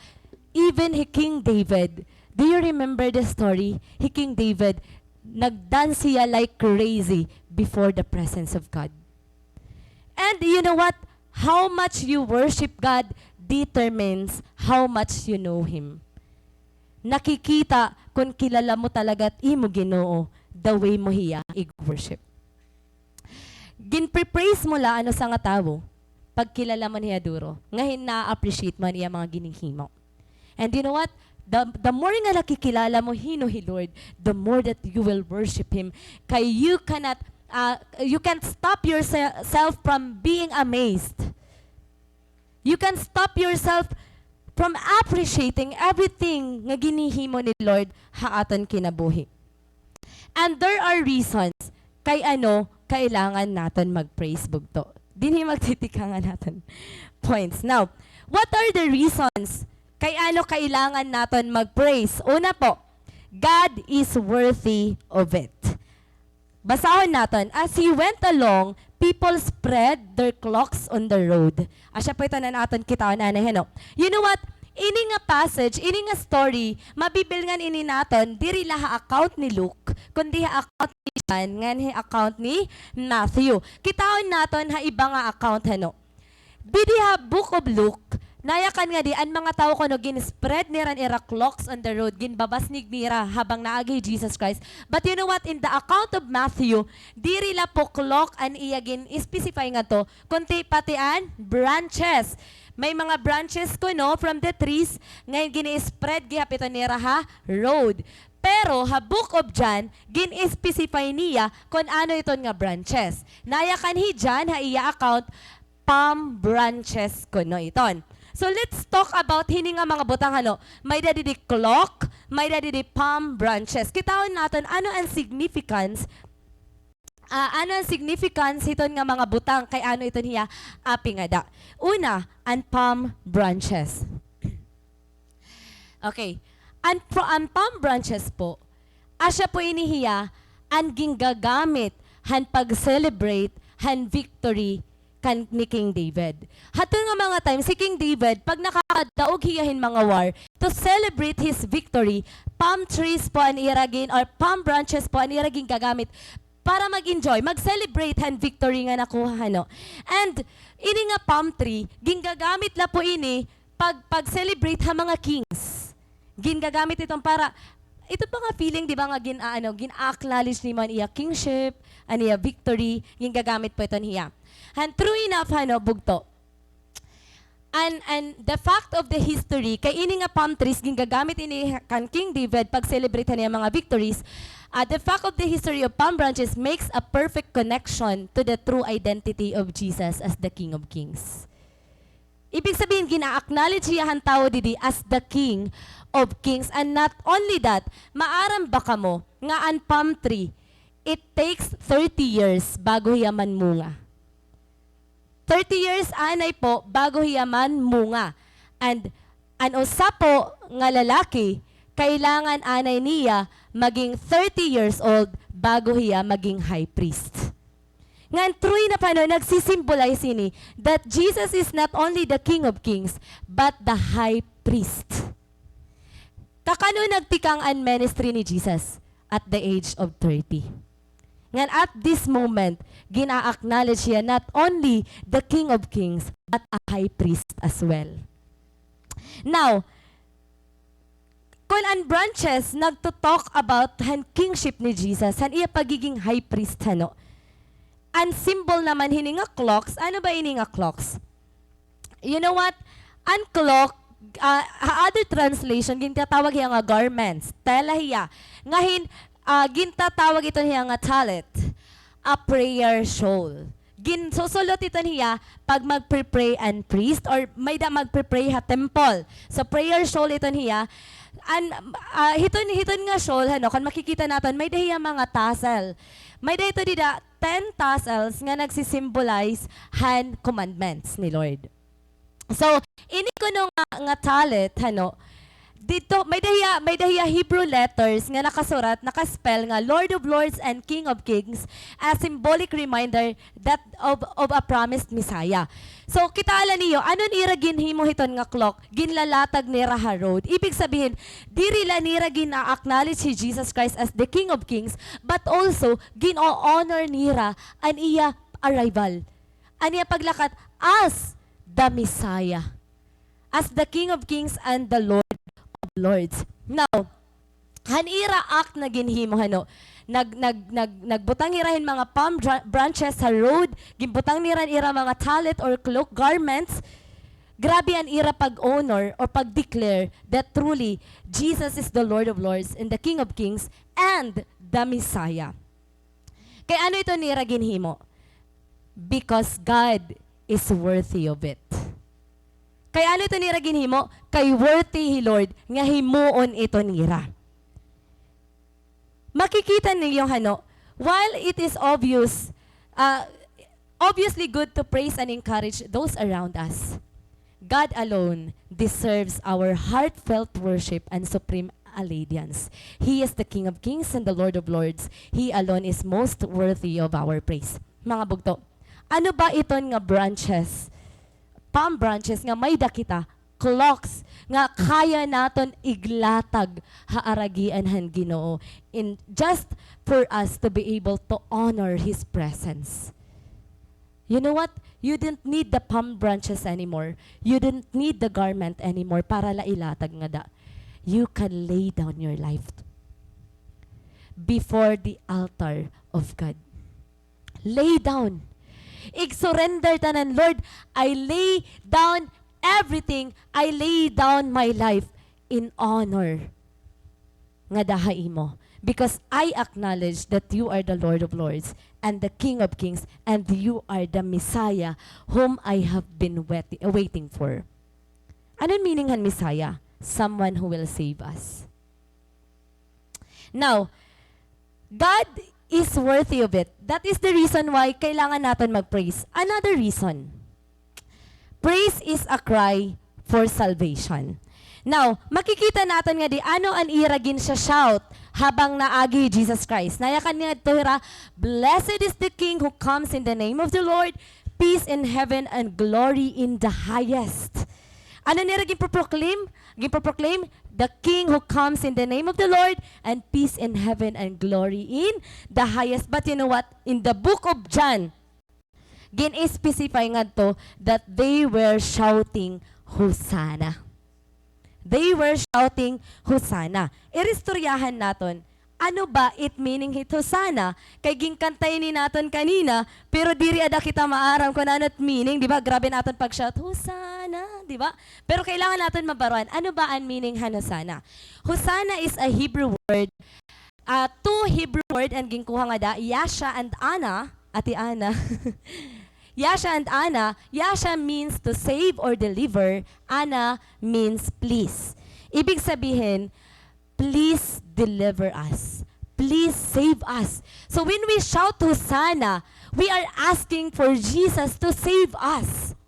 Even hi King David, do you remember the story? Hi King David, nag-dance hiya like crazy before the presence of God. And you know what? How much you worship God determines how much you know Him. Nakikita kon kilala mo talaga it imo Ginoo, the way mo hiya ig-worship. ginpre-praise mo la an usa nga tawo, pagkilala mo na hiya duro, nga hin-, na-appreciate mo an iya mga ginhihimo. And you know what? The, the more nga nakikilala mo hino hi Lord, the more that you will worship Him. Kay you cannot, uh, you can't stop yourself from being amazed. You can stop yourself from appreciating everything nga ginhihimo ni Lord ha aton kinabuhi. And there are reasons kay ano kailangan naton mag-praise, bugto. Dinhi magtitikang an aton points. Now, what are the reasons kay ano kailangan naton mag-praise? Una po, God is worthy of it. Basahon naton, "As he went along, people spread their cloaks on the road." Asya po iton an aton kitaon anay, hano? You know what? Ini nga passage, ini nga story, mabibilngan ini naton, diri la ha account ni Luke, kundi ha account ni John, ngan ha account ni Matthew. Kitaon naton ha iba nga account, hano? Didi ha Book of Luke, nayakan nga di an mga tawo kuno gin-spread nira an ira cloaks on the road, ginbabasnig nira habang naagi hi Jesus Christ. But you know what? In the account of Matthew, diri la po cloak an iya gin-specify ngadto, kundi pati an branches. May mga branches kuno from the trees nga gin-spread gihap iton nira ha road. Pero ha Book of John, gin-specify niya kon ano iton nga branches. Nayakan hi John ha iya account, palm branches kuno iton. So, let's talk about hini nga mga butang, hano. May-ada didi cloak, may-ada didi palm branches. Kitaon naton ano an significance, ah, ano an significance hiton nga mga butang, kay ano iton hiya apingada. Una, an palm branches. Okay. An pro-, an palm branches po, asya po ini hiya an gingagamit han pag-celebrate han victory kan, ni King David. Hadto nga mga time, si King David, pag nakakadaog hiya hin mga war, to celebrate his victory, palm trees po an ira gin-, or palm branches po an ira gingagamit para mag-enjoy, mag-celebrate han victory nga nakuha, hano. And ini nga palm tree, gingagamit la po ini pag, pag-celebrate ha mga kings. Gingagamit iton para, ito pa nga feeling, di ba, nga gin-, ah, ano, gin-acknowledge nimo an iya kingship, an iya victory, gingagamit po iton hiya. And true enough, hano, bugto. And, and the fact of the history, kay ini nga palm trees, gingagamit ini kan King David pag-celebrate han iya mga victories. Ah, the fact of the history of palm branches makes a perfect connection to the true identity of Jesus as the King of Kings. Ibig sabihin, gina-acknowledge hiya han tawo didi as the King of Kings. And not only that, maaram ba kamo nga an palm tree, it takes thirty years bago hiya manmunga. Thirty years anay po bago hiya manmunga. And an usa po nga lalaki, kailangan anay niya maging thirty years old bago hiya maging high priest. Ngan true enough, ano, nagsi-symbolize ini that Jesus is not only the King of Kings, but the High Priest. Kakan-o nagtikang an ministry ni Jesus? At the age of thirty. Ngan at this moment, gina-acknowledge hiya not only the King of Kings, but a High Priest as well. Now, kon an branches nagto-talk about han kingship ni Jesus, han iya pagiging high priest, hano, an symbol naman hini nga cloaks, ano ba ini nga cloaks? You know what? An cloak, ah, ha other translation, gintatawag hiya nga garments, tela hiya. Ngahin, ah, gintatawag iton hiya nga tallit, a prayer shawl. Ginsusulot iton hiya pag magpe-pray an priest or may-da magpe-pray ha temple. So, prayer shawl iton hiya. An, ah, hiton, hiton nga shawl, hano, kon makikita naton, may-da hiya mga tassel. May-da ito dida ten tassels nga nagsi-symbolize han commandments ni Lord. So, ini kuno nga, nga tallit, hano, didto, may-da hiya, may-da hiya Hebrew letters nga nakasurat, nakaspell nga Lord of Lords and King of Kings, a symbolic reminder that of, of a promised Messiah. So, kitaa la niyo, ano an ira ginhimo hiton nga cloak? Ginlalatag nira ha road. Ibig sabihin, diri la nira gina-acknowledge hi Jesus Christ as the King of Kings, but also, gin-o-honor nira an iya arrival. An iya paglakat as the Messiah, as the King of Kings and the Lord of Lords. Now, han ira act na ginhimo, hano, nag-, nag-, nag-, nagbutang hira hin mga palm bra-, branches ha road, ginbutang nira an ira mga tallit or cloak, garments. Grabe an ira pag-honor or pag-declare that truly Jesus is the Lord of Lords and the King of Kings and the Messiah. Kay ano ito nira ginhimo? Because God is worthy of it. Kay ano ito nira ginhimo? Kay worthy hi Lord nga himuon ito nira. Makikita niyo, hano, while it is obvious, ah, obviously good to praise and encourage those around us, God alone deserves our heartfelt worship and supreme allegiance. He is the King of Kings and the Lord of Lords. He alone is most worthy of our praise. Mga bugto, ano ba iton nga branches, palm branches nga may-ada kita, cloaks, nga kaya naton iglatag ha aragian han Ginoo, in just for us to be able to honor His presence? You know what? You didn't need the palm branches anymore. You didn't need the garment anymore para la ilatag ngada. You can lay down your life before the altar of God. Lay down. Ig-surrender tanan, "Lord, I lay down everything. I lay down my life in honor ngada ha imo. Because I acknowledge that you are the Lord of Lords and the King of Kings, and you are the Messiah whom I have been wait-, waiting for." Ano an meaning han Messiah? Someone who will save us. Now, God is worthy of it. That is the reason why kailangan naton mag-praise. Another reason, praise is a cry for salvation. Now, makikita naton ngadi ano an ira ginsha-shout habang naagi hi Jesus Christ. Nayakan ngadto hira, "Blessed is the King who comes in the name of the Lord, peace in heaven and glory in the highest." Ano nira ginpo-proclaim? Ginpo-proclaim, "The King who comes in the name of the Lord, and peace in heaven and glory in the highest." But you know what? In the book of John, gin-specify ngadto that they were shouting, "Hosanna." They were shouting, "Hosanna." Iristoryahan naton, ano ba it meaning hit Hosanna? Kay ginkanta ini naton kanina, pero diri ada kita maaram kon ano it meaning, di ba? Grabe an aton pag-shout, "Hosanna," di ba? Pero kailangan naton mabaruan, ano ba an meaning han Hosanna? Hosanna is a Hebrew word, ah, two Hebrew word an ginkuha ngada, Yasha and Ana, Ate Ana. Yasha and Ana, Yasha means to save or deliver, Ana means please. Ibig sabihin, please deliver us. Please save us. So when we shout Hosanna, we are asking for Jesus to save us.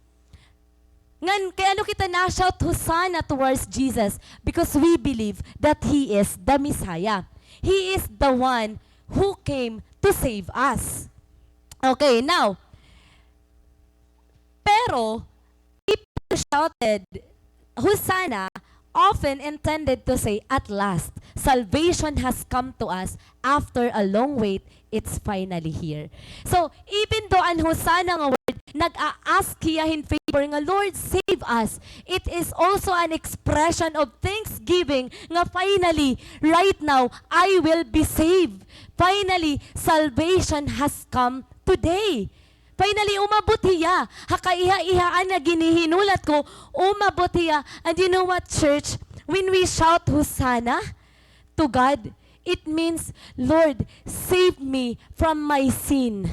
Ngan, kay ano kita na-shout Hosanna towards Jesus? Because we believe that He is the Messiah. He is the one who came to save us. Okay, now, pero, people shouted, "Hosanna," often intended to say, "At last, salvation has come to us after a long wait. It's finally here." So, even though an Hosanna nga word, nag-a-ask hiya hin favor nga, "Lord, save us," it is also an expression of thanksgiving nga, "Finally, right now, I will be saved. Finally, salvation has come today." Finally, umabot hiya ha kaiha-ihaan nga ginihinulat ko, umabot hiya. And you know what, church? When we shout Hosanna to God, it means, "Lord, save me from my sin.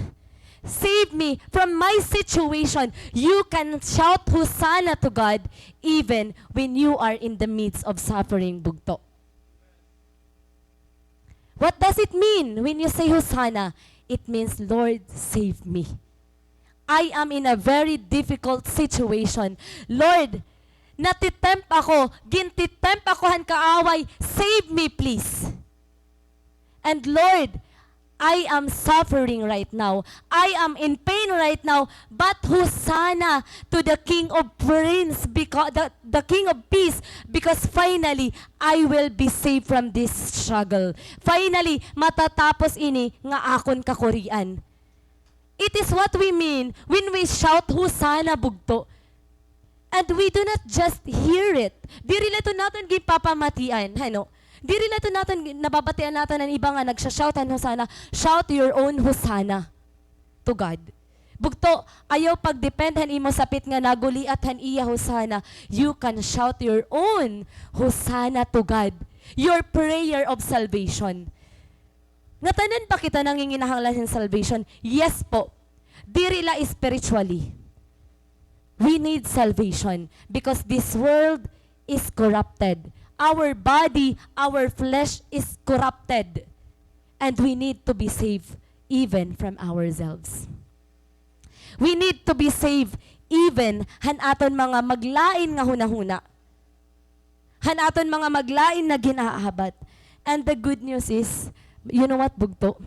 Save me from my situation." You can shout Hosanna to God even when you are in the midst of suffering, bugto. What does it mean when you say Hosanna? It means, "Lord, save me. I am in a very difficult situation. Lord, natitempt ako, gintitempt ako han kaaway. Save me, please. And Lord, I am suffering right now. I am in pain right now. But Hosanna to the King of Prince, because the, the King of Peace, because finally, I will be saved from this struggle. Finally, matatapos ini nga akon kakurian." It is what we mean when we shout, "Hosanna," bugto. And we do not just hear it. Diri la ito naton ginpapamatian, hano? Diri la ito naton, nababatian naton an iba nga nagsha-shout han Hosanna. Shout your own Hosanna to God. Bugto, ayaw pag-depend han imo sapit nga naguliat han iya Hosanna. You can shout your own Hosanna to God. Your prayer of salvation. Ngatanan ba kita nanginginahanglan hin salvation? Yes po. Diri la spiritually. We need salvation because this world is corrupted. Our body, our flesh is corrupted. And we need to be saved even from ourselves. We need to be saved even han aton mga maglain nga hunahuna. Han aton mga maglain na gin-aabat. And the good news is, you know what, bugto?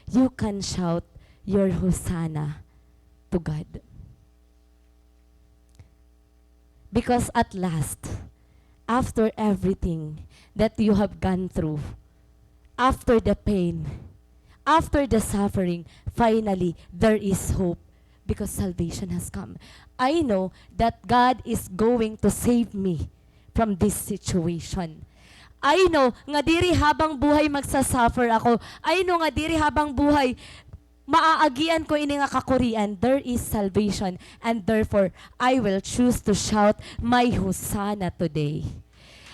You can shout your Hosanna to God. Because at last, after everything that you have gone through, after the pain, after the suffering, finally, there is hope because salvation has come. I know that God is going to save me from this situation. I know nga diri habang buhay magsasuffer ako. I know nga diri habang buhay maaagian ko ini nga kakurian. There is salvation, and therefore, I will choose to shout my Hosanna today.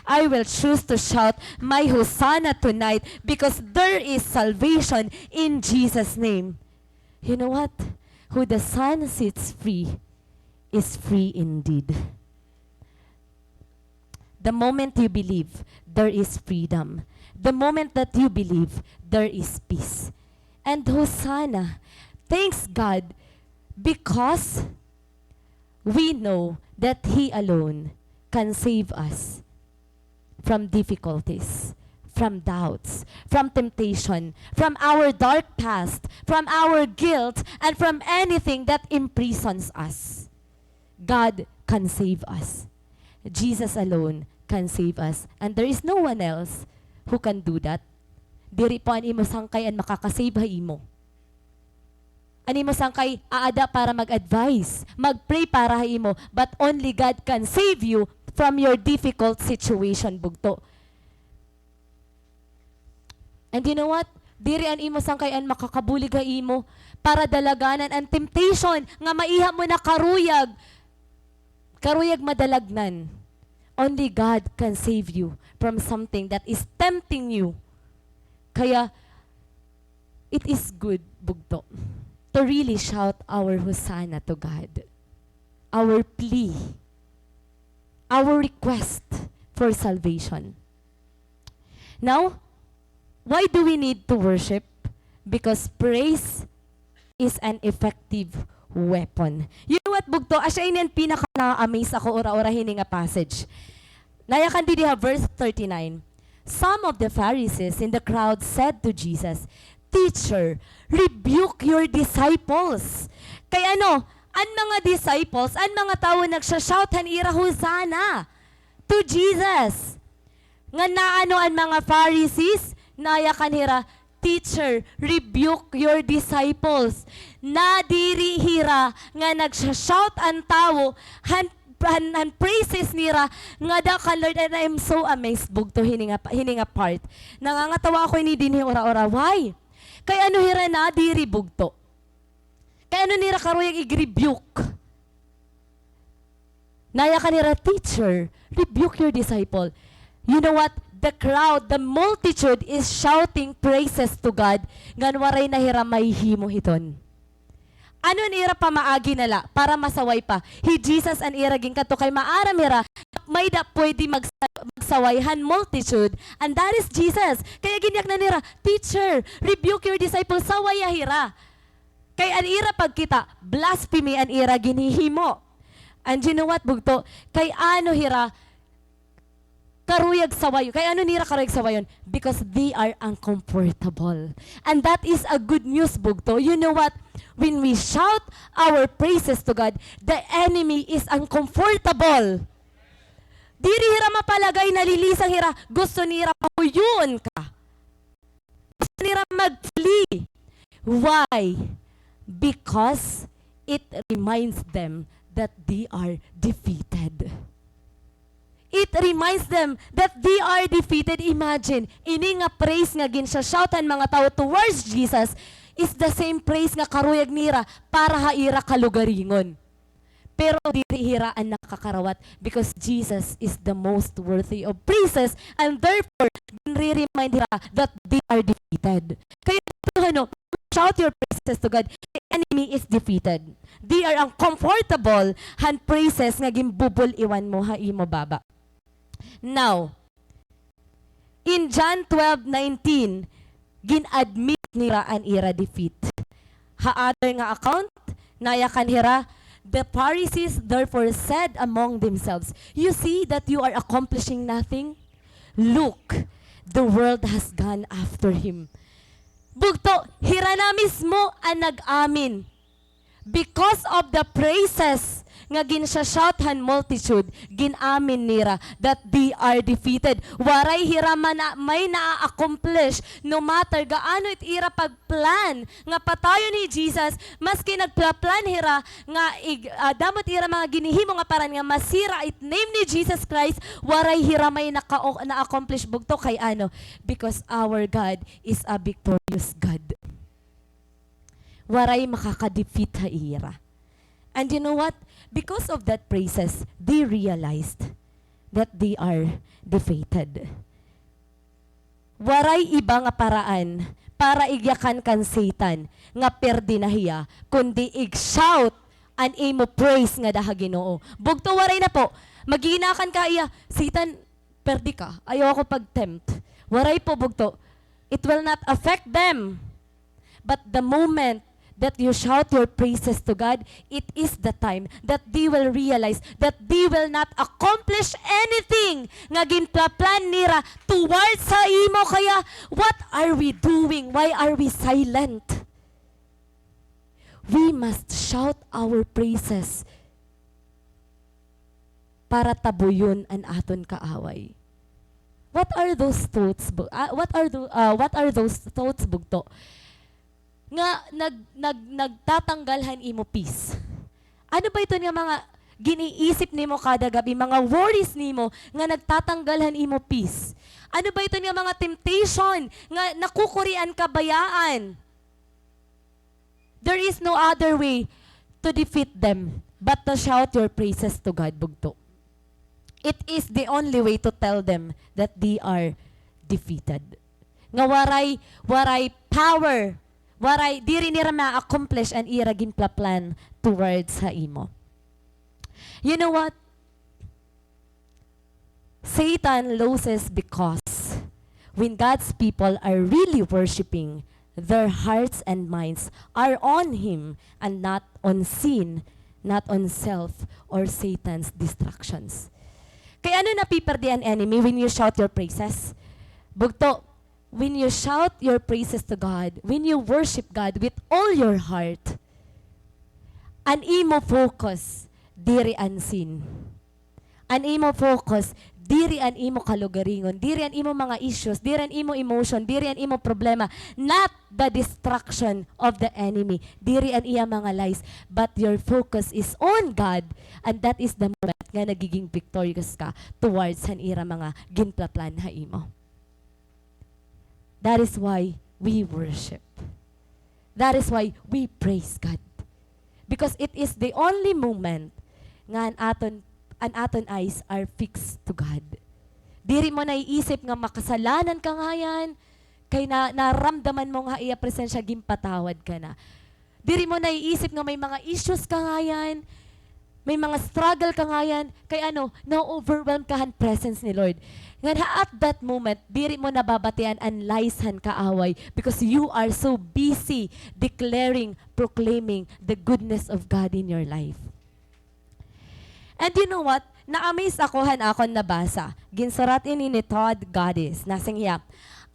I will choose to shout my Hosanna tonight because there is salvation in Jesus' name. You know what? Who the Son sets free is free indeed. The moment you believe, there is freedom. The moment that you believe, there is peace. And Hosanna, thanks God, because we know that He alone can save us from difficulties, from doubts, from temptation, from our dark past, from our guilt, and from anything that imprisons us. God can save us. Jesus alone can save us. And there is no one else who can do that. Diri po an imo sangkay an makaka-save ha imo. An imo sangkay aada para mag-advise, mag-pray para ha imo, but only God can save you from your difficult situation, bugto. And you know what? Diri an imo sangkay an makakabulig ha imo para dalaganan an temptation nga maiha mo na karuyag, karuyag madalagnan. Only God can save you from something that is tempting you. Kaya, it is good, bugto, to really shout our Hosanna to God. Our plea, our request for salvation. Now, why do we need to worship? Because praise is an effective weapon. You know what, bugto? Asya ini an pinaka-na-amaze ako ura-ura hini nga passage. Nayakan didi ha verse thirty-nine. Some of the Pharisees in the crowd said to Jesus, "Teacher, rebuke your disciples." Kay ano, an mga disciples, an mga tawo nagsha-shout han ira Hosanna to Jesus. Ngan naano an mga Pharisees, nayakan hira, "Teacher, rebuke your disciples." Nadiri hira nga nagsha-shout an tawo han, han, han praises nira ngada kan Lord, and I'm so amazed, bugto, hini nga, hini nga part. Nangangatawa ako hini dinhi ura-ura. Why? Kay ano hira nadiri, bugto? Kay ano nira karuyag ig-rebuke? Nayakan nira, "Teacher, rebuke your disciple." You know what? The crowd, the multitude is shouting praises to God, ngan waray na hira mahihimo hiton. Ano an ira pamaagi na la para masaway pa? Hi Jesus an ira ginkadto kay maaram hira may-ada pwede magsa-, magsaway han multitude, and that is Jesus. Kaya ginyaknan nira, "Teacher, rebuke your disciple, sawaya hira." Kay an ira pagkita, blasphemy an ira ginhihimo. And you know what, bugto? Kay ano hira karuyag sawayon? Kay ano nira karuyag sawayon? Because they are uncomfortable. And that is a good news, bugto. You know what? When we shout our praises to God, the enemy is uncomfortable. Diri hira mapalagay, nalilisang hira, gusto nira pahuyon ka. Gusto nira mag-flee. Why? Because it reminds them that they are defeated. It reminds them that they are defeated. Imagine, ini nga praise nga ginsha-shout han mga tawo towards Jesus is the same praise nga karuyag nira para ha ira kalugaringon. Pero diri hira an nakakarawat because Jesus is the most worthy of praises, and therefore, ginre-remind hira that they are defeated. Kaya dito, ano, shout your praises to God, the enemy is defeated. They are uncomfortable han praises nga ginbubul-iwan mo ha imo baba. Now, in John twelve nineteen, gin-admit nira an ira defeat. Ha other nga account, nayakan hira, "The Pharisees therefore said among themselves, 'You see that you are accomplishing nothing? Look, the world has gone after him.'" Bugto, hira na mismo an nag-amin. Because of the praises nga ginsha-shout han multitude, gin-amin nira that they are defeated. Waray hira man-, may naa-accomplish, no matter gaano it ira pagplan nga patayon hi Jesus, maski nagplaplan hira nga ig-, ah, damo it ira mga ginhihimo nga paran nga masira it name ni Jesus Christ, waray hira may naka-, na-accomplish bugto kay ano? Because our God is a victorious God. Waray makaka-defeat ha ira. And you know what? Because of that praises, they realized that they are defeated. Waray iba nga paraan para igyakan kan Satan nga perdi na hiya, kundi ig-shout an imo praise ngada ha Ginoo. Bugto, waray na po. Magiginakan ka iya, "Satan, perdi ka. Ayaw ako pag-tempt." Waray po, bugto. It will not affect them. But the moment that you shout your praises to God, it is the time that they will realize that they will not accomplish anything nga ginplaplan nira towards sa imo. Kaya, what are we doing? Why are we silent? We must shout our praises para tabuyon an aton kaaway. What are those thoughts, bu-, ah, what are tho-, ah, what are those thoughts, bugto? Nga nag-, nag-, nagtatanggal han imo peace. Ano ba iton nga mga giniisip nimo kada gab-i, mga worries nimo nga nagtatanggal han imo peace? Ano ba iton nga mga temptation nga nakukurian ka bayaan? There is no other way to defeat them but to shout your praises to God, bugto. It is the only way to tell them that they are defeated. Nga waray, waray power, waray, diri nira ma-accomplish an ira ginplaplan towards ha imo. You know what? Satan loses because when God's people are really worshiping, their hearts and minds are on Him and not on sin, not on self or Satan's distractions. Kay ano napiperdi an enemy when you shout your praises? Bugto, when you shout your praises to God, when you worship God with all your heart, an imo focus diri an sin. An imo focus diri an imo kalugaringon, diri an imo mga issues, diri an imo emotion, diri an imo problema, not the distraction of the enemy, diri an iya mga lies, but your focus is on God, and that is the moment nga nagiging victorious ka towards han ira mga ginplaplan ha imo. That is why we worship. That is why we praise God. Because it is the only moment nga an aton, an aton eyes are fixed to God. Diri mo naiisip nga makasalanan ka ngayan, kay na, naramdaman mo nga ha iya presensya, ginpatawad ka na. Diri mo naiisip nga may mga issues ka ngayan, may mga struggle ka ngayan, kay ano, na-overwhelm ka han presence ni Lord. Ngan ha, at that moment, diri mo nababatian an lies han kaaway because you are so busy declaring, proclaiming the goodness of God in your life. And you know what? Na-amaze ako han akon nabasa. Ginsurat ini ni Todd Gaddis. Nasiring hiya,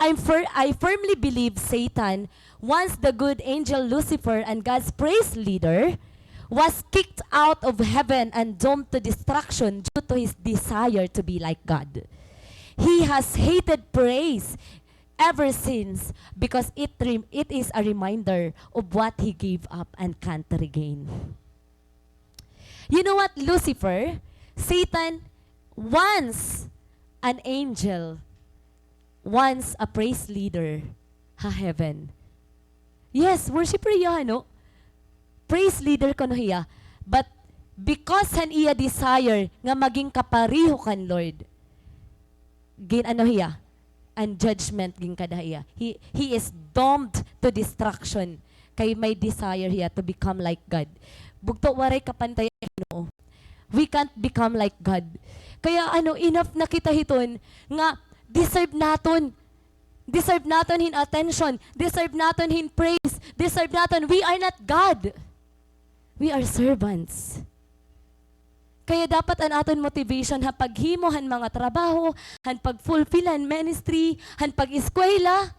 "I'm fir-, I firmly believe Satan, once the good angel Lucifer and God's praise leader, was kicked out of heaven and doomed to destruction due to his desire to be like God. He has hated praise ever since because it re-, it is a reminder of what he gave up and can't regain." You know what, Lucifer, Satan, Once an angel, once a praise leader ha heaven. Yes, worshiper hiya, no? Praise leader kuno hiya. But because han iya desire nga maging kapareho kan Lord, gin-ano hiya, an judgment ginkada hiya. He, he is doomed to destruction. Kay may desire hiya to become like God. Bugto, waray kapantay an Ginoo. We can't become like God. Kaya ano, enough na kita hiton nga deserve naton. Deserve naton hin attention. Deserve naton hin praise. Deserve naton. We are not God. We are servants. Kaya dapat an aton motivation ha paghimo han mga trabaho, han pag-fulfill han ministry, han pag-eskwela,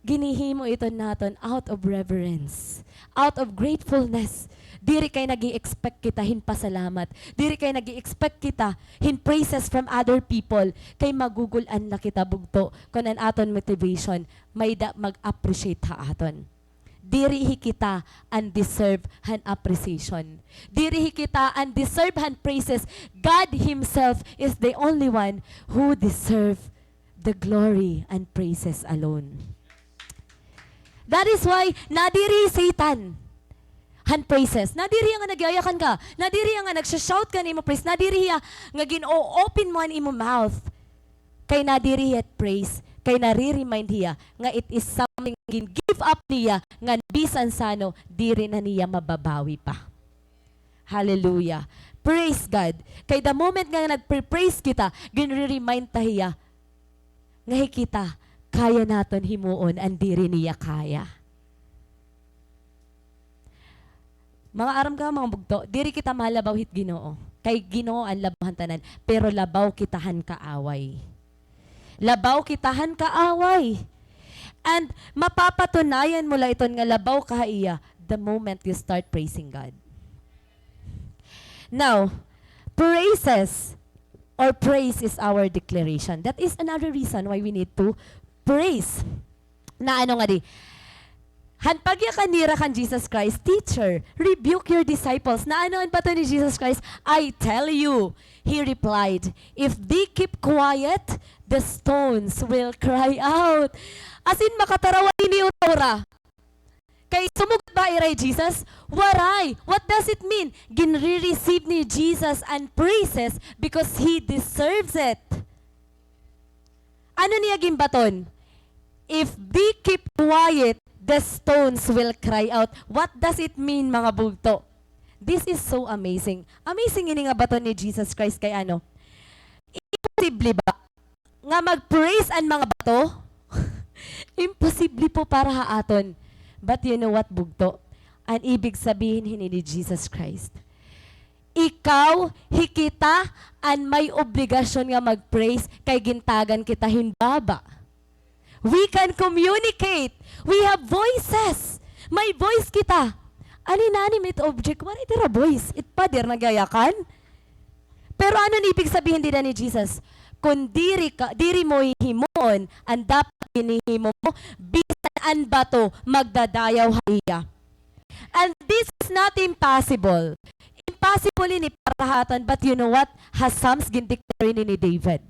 ginhihimo iton naton out of reverence, out of gratefulness. Diri kay nag-i-expect kita hin pasalamat. Diri kay nag-i-expect kita hin praises from other people. Kay magugul-an la kita, bugto, kon an aton motivation may-ada mag-appreciate ha aton. Diri hi kita an deserve han appreciation. Diri hi kita an deserve han praises. God Himself is the only one who deserve the glory and praises alone. That is why nadiri hi Satan han praises. Nadiri hiya nga nagyayakan ka. Nadiri hiya nga nagsha-shout ka han imo praise. Nadiri hiya nga gin-o-open mo an imo mouth. Kay nadiri hiya praise, kay nare-remind hiya nga it is something gin-give up niya nga bisan san-o, diri na niya mababawi pa. Hallelujah. Praise God. Kay the moment nga nagpre-praise kita, ginre-remind ta hiya nga hi kita, kaya naton himuon an diri niya kaya. Mga aram ka, mga bugto, diri kita malabaw hit Ginoo. Kay Ginoo an labaw han tanan, pero labaw kita han kaaway. Labaw kita han kaaway. And mapapatunayan mo la iton nga labaw ka ha iya the moment you start praising God. Now, praises or praise is our declaration. That is another reason why we need to praise. Na ano ngadi? Han pagyakan nira kan Jesus Christ, "Teacher, rebuke your disciples." Na ano an baton ni Jesus Christ? "I tell you," he replied, "if they keep quiet, the stones will cry out." As in, makatarawa ini ura-ura. Kay sumugod ba ira hi Jesus? Waray. What does it mean? Ginre-receive ni Jesus an praises because He deserves it. Ano niya ginbaton? "If they keep quiet, the stones will cry out." What does it mean, mga bugto? This is so amazing. Amazing ini nga baton ni Jesus Christ kay ano? Imposible ba nga mag-praise an mga bato? Imposible po para ha aton. But you know what, bugto? An ibig sabihin hini ni Jesus Christ, ikaw, hi kita, an may obligasyon nga mag-praise kay gintagan kita hin baba. We can communicate. We have voices. May voice kita. An inanimate object, waray dira voice. It pader nagyayakan. Pero ano an ibig sabihin dida ni Jesus? Kon diri ka, diri mo hihimuon an dapat ginhihimo mo, bisan an bato magdadayaw ha iya. And this is not impossible. Impossible ini para ha aton, but you know what? Ha Psalms gindeclare ini ni David.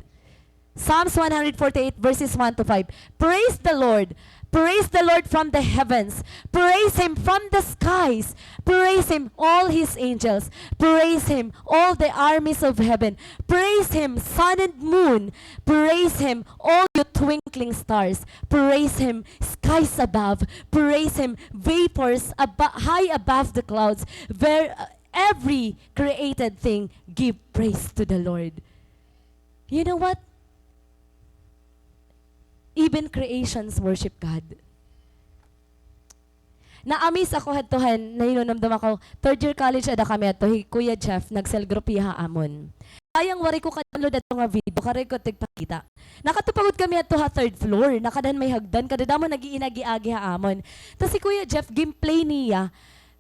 Psalms one hundred forty-eight, verses one to five. "Praise the Lord. Praise the Lord from the heavens. Praise Him from the skies. Praise Him, all His angels. Praise Him, all the armies of heaven. Praise Him, sun and moon. Praise Him, all you twinkling stars. Praise Him, skies above. Praise Him, vapors abo-, high above the clouds. Where, uh, every created thing give praise to the Lord." You know what? Even creations worship God. Na-amaze ako hadto han, nahinumdom ako, third year college ada kami hadto, hi Kuya Jeff, nag-cell group hiya ha amon. Sayang waray ko ka-download hadto nga video, kay waray ko tigpakita. Nakadto pa gud kami hadto ha third floor, nakadto han may hagdan, kadadamo nag-iinagi-agi ha amon. Tas hi Kuya Jeff, gin-play niya,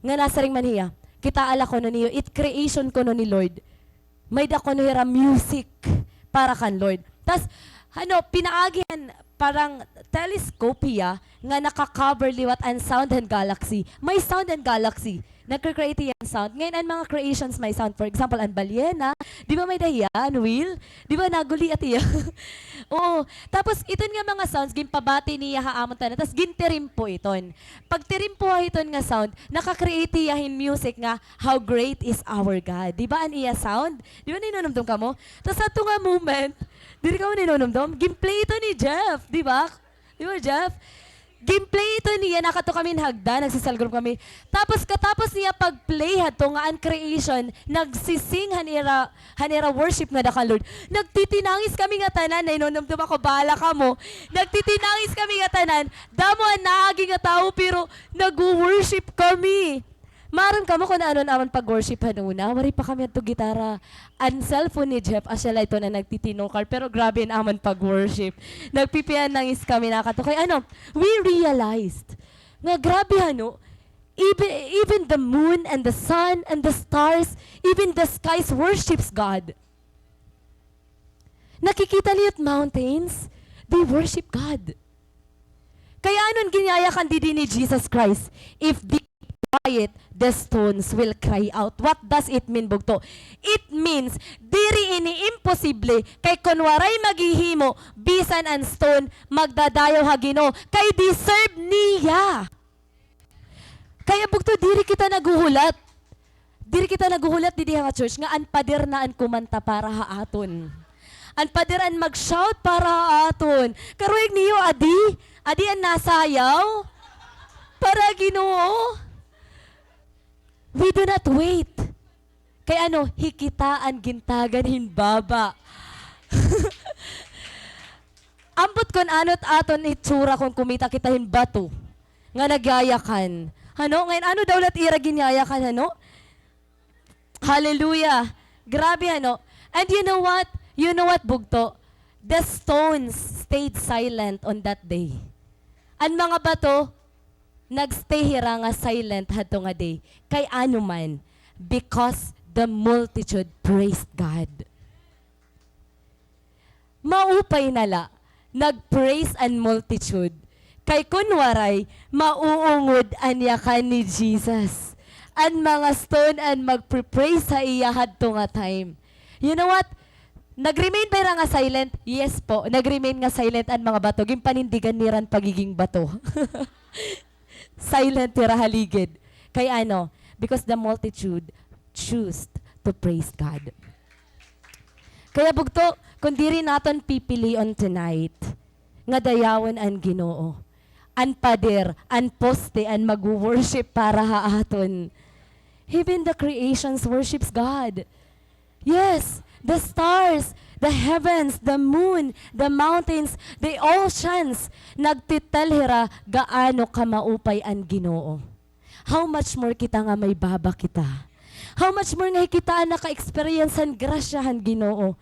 nga nasiring man hiya, kitaa la kuno niyo, it creation kuno ni Lord. May-ada kuno hira music para kan Lord. Tas, ano, pinaagi han parang telescope hiya nga naka-cover liwat an sound han galaxy. May sound an galaxy. Nagkre-create hiya hin sound. Ngayon, an mga creations may sound. For example, an balyena, di ba may-ada hiya, an whale? Di ba naguliat hiya? Oo. Tapos, iton nga mga sounds, ginpabati niya ha amon tanan. Tas gintirimpo iton. Pagtirimpo ha iton nga sound, naka-create hiya hin music nga, "How great is our God." Di ba an iya sound? Di ba nahinunumdom kamo? Tas hadto nga moment, diri kamo nahinunumdom? Gin-play ito ni Jeff, di ba? Di ba, Jeff? Gin-play ito niya, nakadto kami hin hagdan, nagsi-cell group kami. Tapos, katapos niya pag-play hadto nga an creation, nagsi-sing han ira, han ira worship nga dako an Lord. Nagtitinangis kami nga tanan, nahinunumdom ako, bahala kamo. Nagtitinangis kami nga tanan, damo an naagi nga tawo, pero nagwo-worship kami. Maaram kamo kon ano an amon pag-worship han una? Waray pa kami hadto gitara. An cellphone ni Jeff, asya la ito na nagtitinukar. Pero grabe an amon pag-worship. Nagpipinangis kami nakadto. Kay ano, we realized nga grabe, ano, even, even the moon and the sun and the stars, even the skies worships God. Nakikita niyo it mountains? They worship God. Kay ano an ginyayakan didi ni Jesus Christ? "If they keep quiet, the stones will cry out." What does it mean, bugto? It means, diri ini imposible, kay kon waray maghihimo, bisan an stone, magdadayaw ha Ginoo, kay deserve niya. Kaya bugto, diri kita naghuhulat. Diri kita naghuhulat didi ha church nga an pader na an kumanta para ha aton. An pader an mag-shout para ha aton. Karuyag niyo, adi, adi an nasayaw para Ginoo. We do not wait. Kay ano, hi kita an gintagan hin baba. Ambot kon ano it aton itsura kon kumita kita hin bato nga nagyayakan. Ano? Ngayon, ano daw la it ira ginyayakan, ano? Hallelujah. Grabe, ano? And you know what? You know what, bugto? The stones stayed silent on that day. An mga bato, nag-stay hira nga silent hadto nga day. Kay ano man? Because the multitude praised God. Maupay na la, nag-praise an multitude. Kay kun waray, mauungod an yakan ni Jesus. An mga stone an magpre-praise ha iya hadto nga time. You know what? Nag-remain ba hira nga silent? Yes po, nag-remain nga silent an mga bato. Ginpanindigan nira an pagiging bato. Silent hira ha ligid. Kay ano? Because the multitude choose to praise God. Kaya bugto, kon diri naton pipilion tonight nga dayawon an Ginoo, an pader, an poste, an magwo-worship para ha aton. Even the creations worships God. Yes, the stars, the heavens, the moon, the mountains, the oceans, nagtitel hira gaano kamaupay an Ginoo. How much more kita nga may baba kita? How much more nga hi kita an naka-experience han grasya han Ginoo?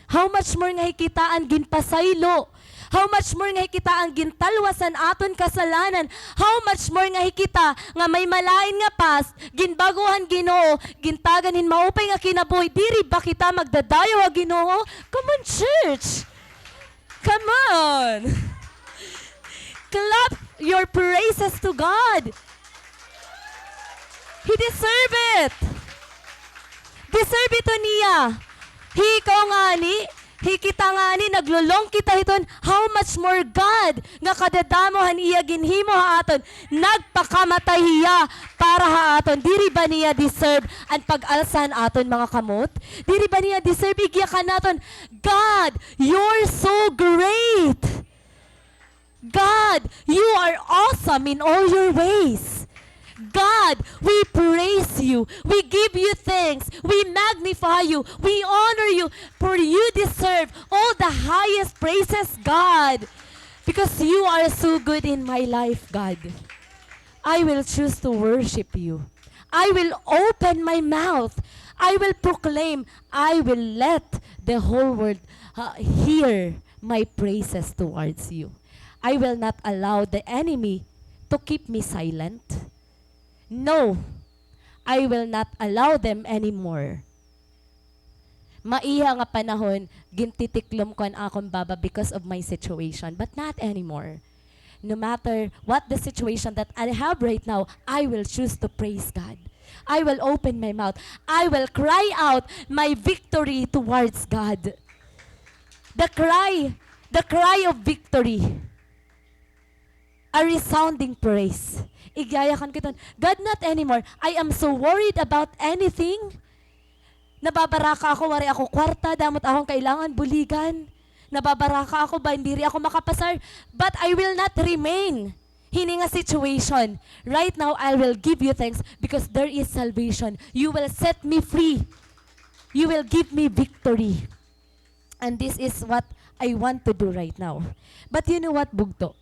How much more nga hi kita an ginpasaylo? How much more nga hi kita an gintalwas han aton kasalanan? How much more nga hi kita nga may malain nga past, ginbag-o han Ginoo, gintagan hin maupay nga kinabuhi, diri ba kita magdadayaw ha Ginoo? Come on, church! Come on! Clap your praises to God! He deserve it! Deserve ito niya! Hi ikaw ngani, hi kita ngani, naglulong kita hiton, how much more God nga kadadamo han iya ginhimo ha aton, nagpakamatay hiya para ha aton. Diri ba niya deserve an pag-alsa han aton mga kamot? Diri ba niya deserve igyakan naton, "God, you're so great! God, you are awesome in all your ways! God, we praise you. We give you thanks. We magnify you. We honor you. For you deserve all the highest praises, God. Because you are so good in my life, God. I will choose to worship you. I will open my mouth. I will proclaim. I will let the whole world, uh, hear my praises towards you. I will not allow the enemy to keep me silent. No, I will not allow them anymore." Maiha nga panahon, gintitiklom ko an akon baba because of my situation, but not anymore. No matter what the situation that I have right now, I will choose to praise God. I will open my mouth. I will cry out my victory towards God. The cry, the cry of victory. A resounding praise. Igyayakan kita, "God, not anymore. I am so worried about anything. Nababaraka ako, waray ako kwarta, damo it akon kailangan, buligan. Nababaraka ako, bangin diri ako makapasar. But I will not remain hini nga situation. Right now, I will give you thanks because there is salvation. You will set me free. You will give me victory." And this is what I want to do right now. But you know what, bugto?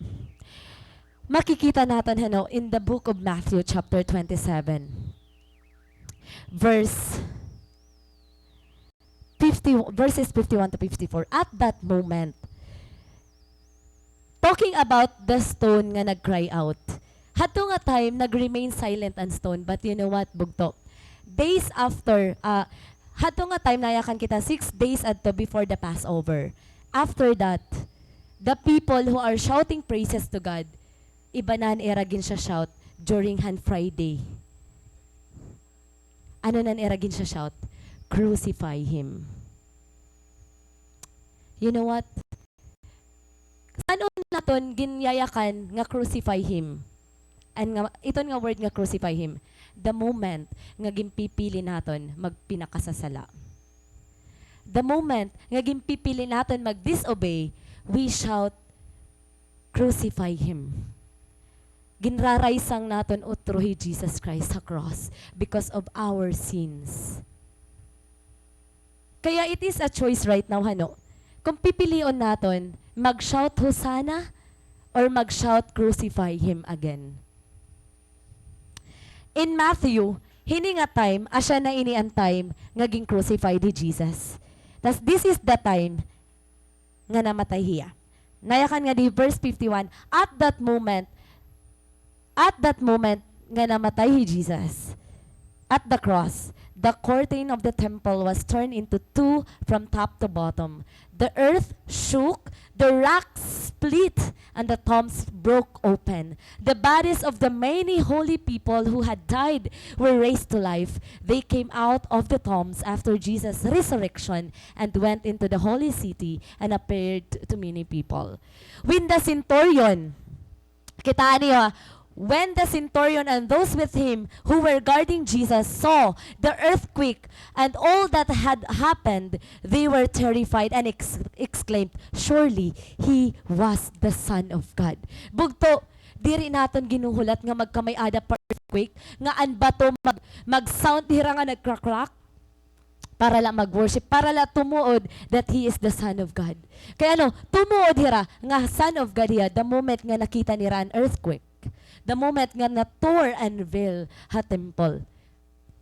Makikita naton, hano, in the book of Matthew chapter twenty-seven, verse fifty, verses fifty-one to fifty-four. At that moment, talking about the stone nga nag-cry out. Hadto nga time, nag-remain silent an stone. But you know what, bugto? Days after, ah, hadto nga time, nayakan kita, six days adto before the Passover. After that, the people who are shouting praises to God, iba na an ira ginsha-shout during han Friday. Ano na an ira ginsha-shout? "Crucify him." You know what? San-o naton ginyayakan nga crucify him? An nga, iton nga word nga crucify him, the moment nga ginpipili naton magpinakasasala. The moment nga ginpipili naton mag-disobey, we shout, "Crucify him." Ginraraysang naton utro hi Jesus Christ ha cross because of our sins. Kaya it is a choice right now, hano? Kung pipilion naton, mag-shout, "Hosanna," or mag-shout, "Crucify him again." In Matthew, hini nga time, asya na ini an time nga gin-crucify hi Jesus. Tas this is the time nga namatay hiya. Nayakan nga di verse fifty-one, at that moment, at that moment nga namatay hi Jesus at the cross, the curtain of the temple was torn into two from top to bottom. The earth shook, the rocks split, and the tombs broke open. The bodies of the many holy people who had died were raised to life. They came out of the tombs after Jesus' resurrection and went into the holy city and appeared to many people. When the centurion, kita niyo, ah, when the centurion and those with him who were guarding Jesus saw the earthquake and all that had happened, they were terrified and ex-, exclaimed, "Surely he was the Son of God." Bugto, diri naton ginhuhulat nga magkamay-ada pa earthquake, nga an bato mag-, mag-sound hira nga nag-crack-crack. Para la mag-worship, para la tumuod that he is the Son of God. Kay ano, tumuod hira nga Son of God hiya the moment nga nakita nira an earthquake. The moment nga na-tore an veil ha temple.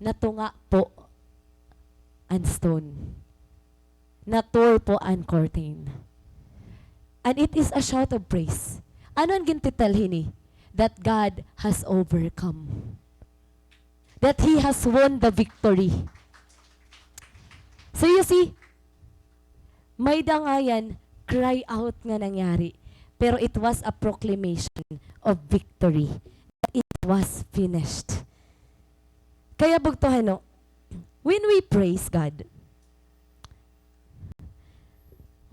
Natunga po an stone. Na-tore po an curtain. And it is a shout of praise. Ano an gintitel hini? That God has overcome. That he has won the victory. So you see, may-ada ngay-an cry out nga nangyari, pero it was a proclamation of victory. It was finished. Kaya bugto, hano, when we praise God,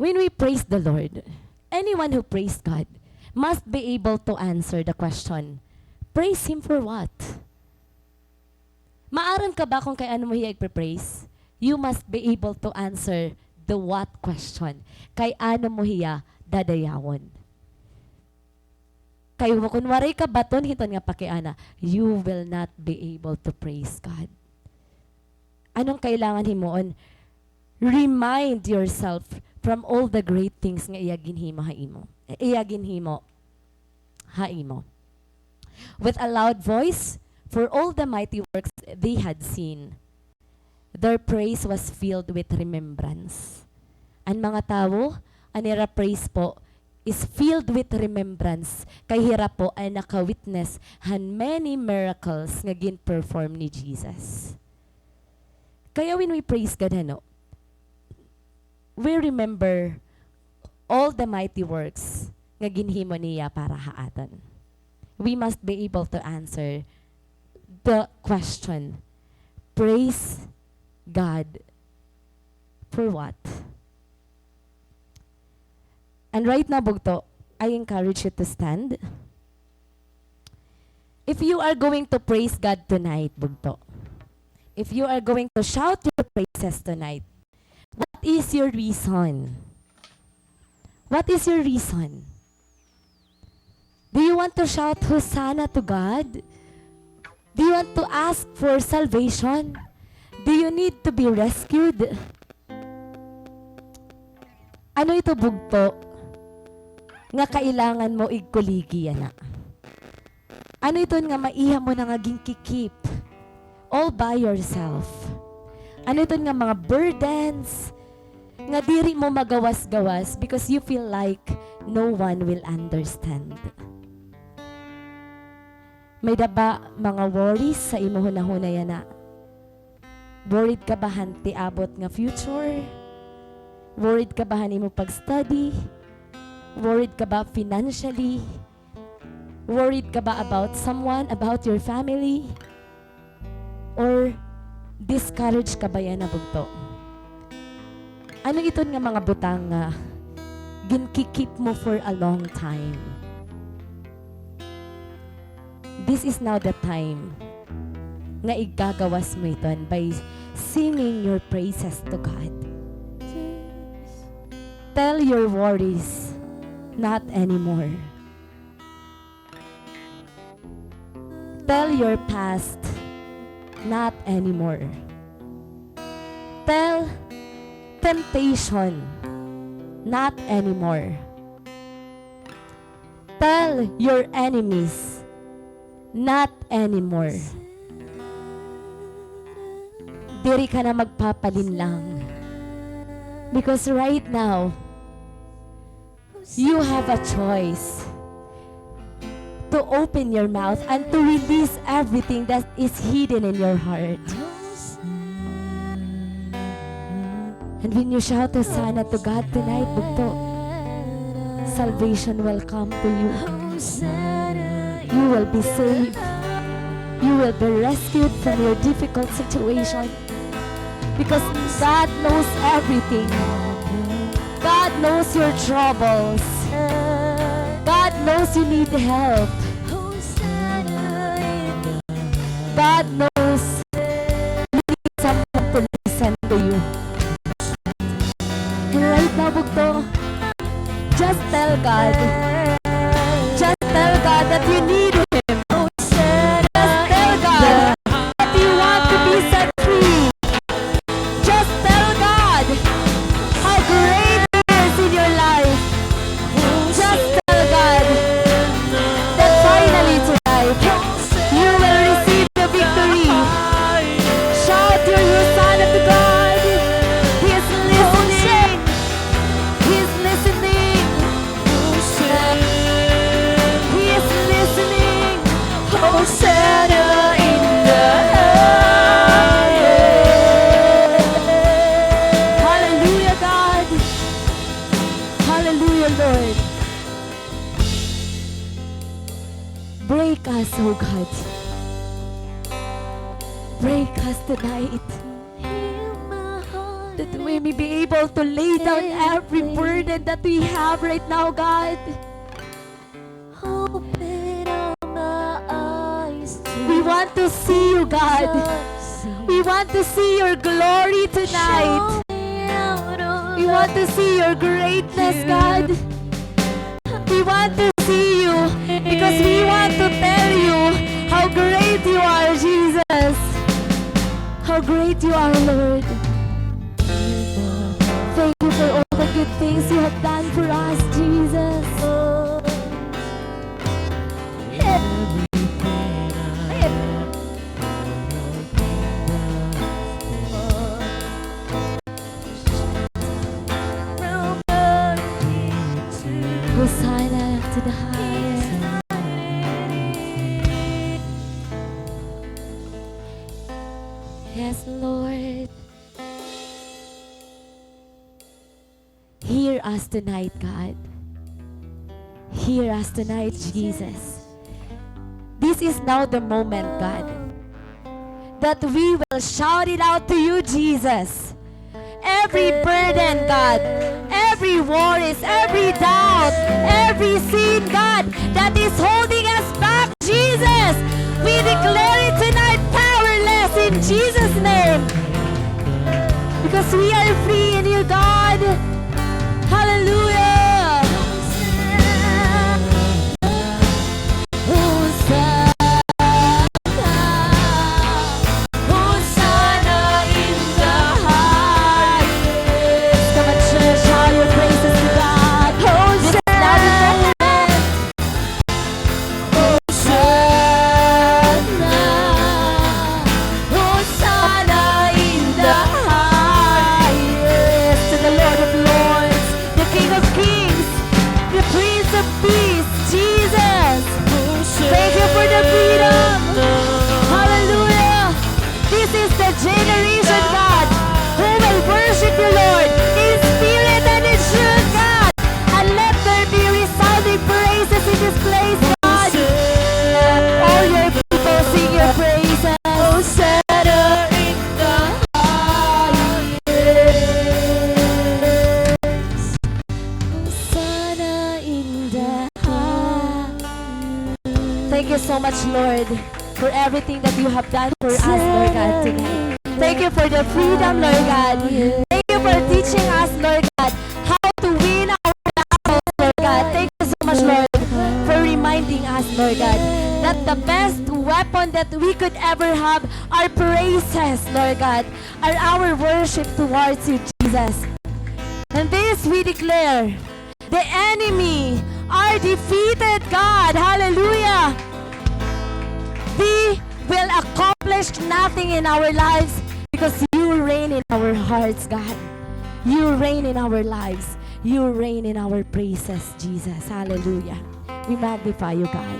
when we praise the Lord, anyone who praise God must be able to answer the question, "Praise Him for what?" Maaram ka ba kung kay ano mo hiya igpe-praise? You must be able to answer the what question. Kay ano mo hiya dadayawon? Kay wa-, kun waray ka baton hiton nga pakiana, you will not be able to praise God. Ano an kailangan himoon? Remind yourself from all the great things nga iya ginhimo ha imo. Iya ginhimo ha imo. With a loud voice, for all the mighty works they had seen. Their praise was filled with remembrance. An mga tawo, an ira praise po, is filled with remembrance. Kay hira po an naka-witness han many miracles nga gin-perform ni Jesus. Kaya when we praise God, ano, we remember all the mighty works nga ginhimo niya para ha aton. We must be able to answer the question, praise God for what? And right now, bugto, I encourage you to stand. If you are going to praise God tonight, bugto, if you are going to shout your praises tonight, what is your reason? What is your reason? Do you want to shout Hosanna to God? Do you want to ask for salvation? Do you need to be rescued? Ano ito, bugto, nga kailangan mo igkuligi yana? Ano iton nga maiha mo na nga ginki-keep all by yourself? Ano iton nga mga burdens nga diri mo magawas-gawas because you feel like no one will understand? May-ada ba mga worries sa imo hunahuna yana? Worried ka ba han tiabot nga future? Worried ka ba han imo pag-study? Worried ka ba financially? Worried ka ba about someone, about your family? Or discouraged ka ba yana, bugto? Ano iton nga mga butang nga ginki-keep mo for a long time? This is now the time nga igagawas mo iton by singing your praises to God. Tell your worries, "Not anymore." Tell your past, "Not anymore." Tell temptation, "Not anymore." Tell your enemies, "Not anymore." Diri ka na magpapalinlang. Because right now, you have a choice to open your mouth and to release everything that is hidden in your heart. And when you shout Hosanna to God tonight, bugto, salvation will come to you. You will be saved. You will be rescued from your difficult situation. Because God knows everything. God knows your troubles. God knows you need help. God knows you need someone to listen to you. And right now, bugto, just tell God. Just tell God that you need Him. Just tell God that you want to be set free. Just tell God how great He is in your life. Just tell God that finally tonight you will receive the victory. Shout your Hosanna to God. He is listening. He is listening. He is listening. Hosanna in the highest. Hallelujah, God. Hallelujah, Lord. Break us, oh God. Break us tonight. That we may be able to lay down every burden that we have right now, God. We want to see you, God. We want to see your glory tonight. We want to see your greatness, God. We want to see you because we want to tell you how great you are, Jesus. How great you are, Lord. Thank you for all the good things you have done for us, Jesus. Hosanna to the highest. Yes, Lord. Hear us tonight, God. Hear us tonight, Jesus. This is now the moment, God. that we will shout it out to you, Jesus. Every burden, God, every worries, every doubt, every sin, God, that is holding us back, Jesus, we declare it tonight powerless in Jesus' name. Because we are free in you, God. Hallelujah. Hosanna, Hosanna in the highest. Come on, church, shout your praises to God. Hosanna. Hosanna, Hosanna in the highest to the Lord of Lords, the King of Kings, the Prince of Peace, Jesus. Thank you for the freedom. Hallelujah. This is the generation, God, who will worship you, Lord, in spirit and in truth, God. And let there be resounding praises in this place, God. All your people sing your praises. Hosanna in the highest. Hosanna in the highest. Thank you so much, Lord, for everything that you have done for us, Lord God, tonight. Thank you for the freedom, Lord God. Thank you for teaching us, Lord God, how to win our battles, Lord God. Thank you so much, Lord, for reminding us, Lord God, that the best weapon that we could ever have, our praises, Lord God, are our worship towards you, Jesus. And this we declare, the enemy are defeated, God. Hallelujah. We will accomplish nothing in our lives because you reign in our hearts, God. You reign in our lives. You reign in our praises, Jesus. Hallelujah. We magnify you, God.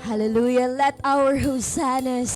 Hallelujah. Let our hosannas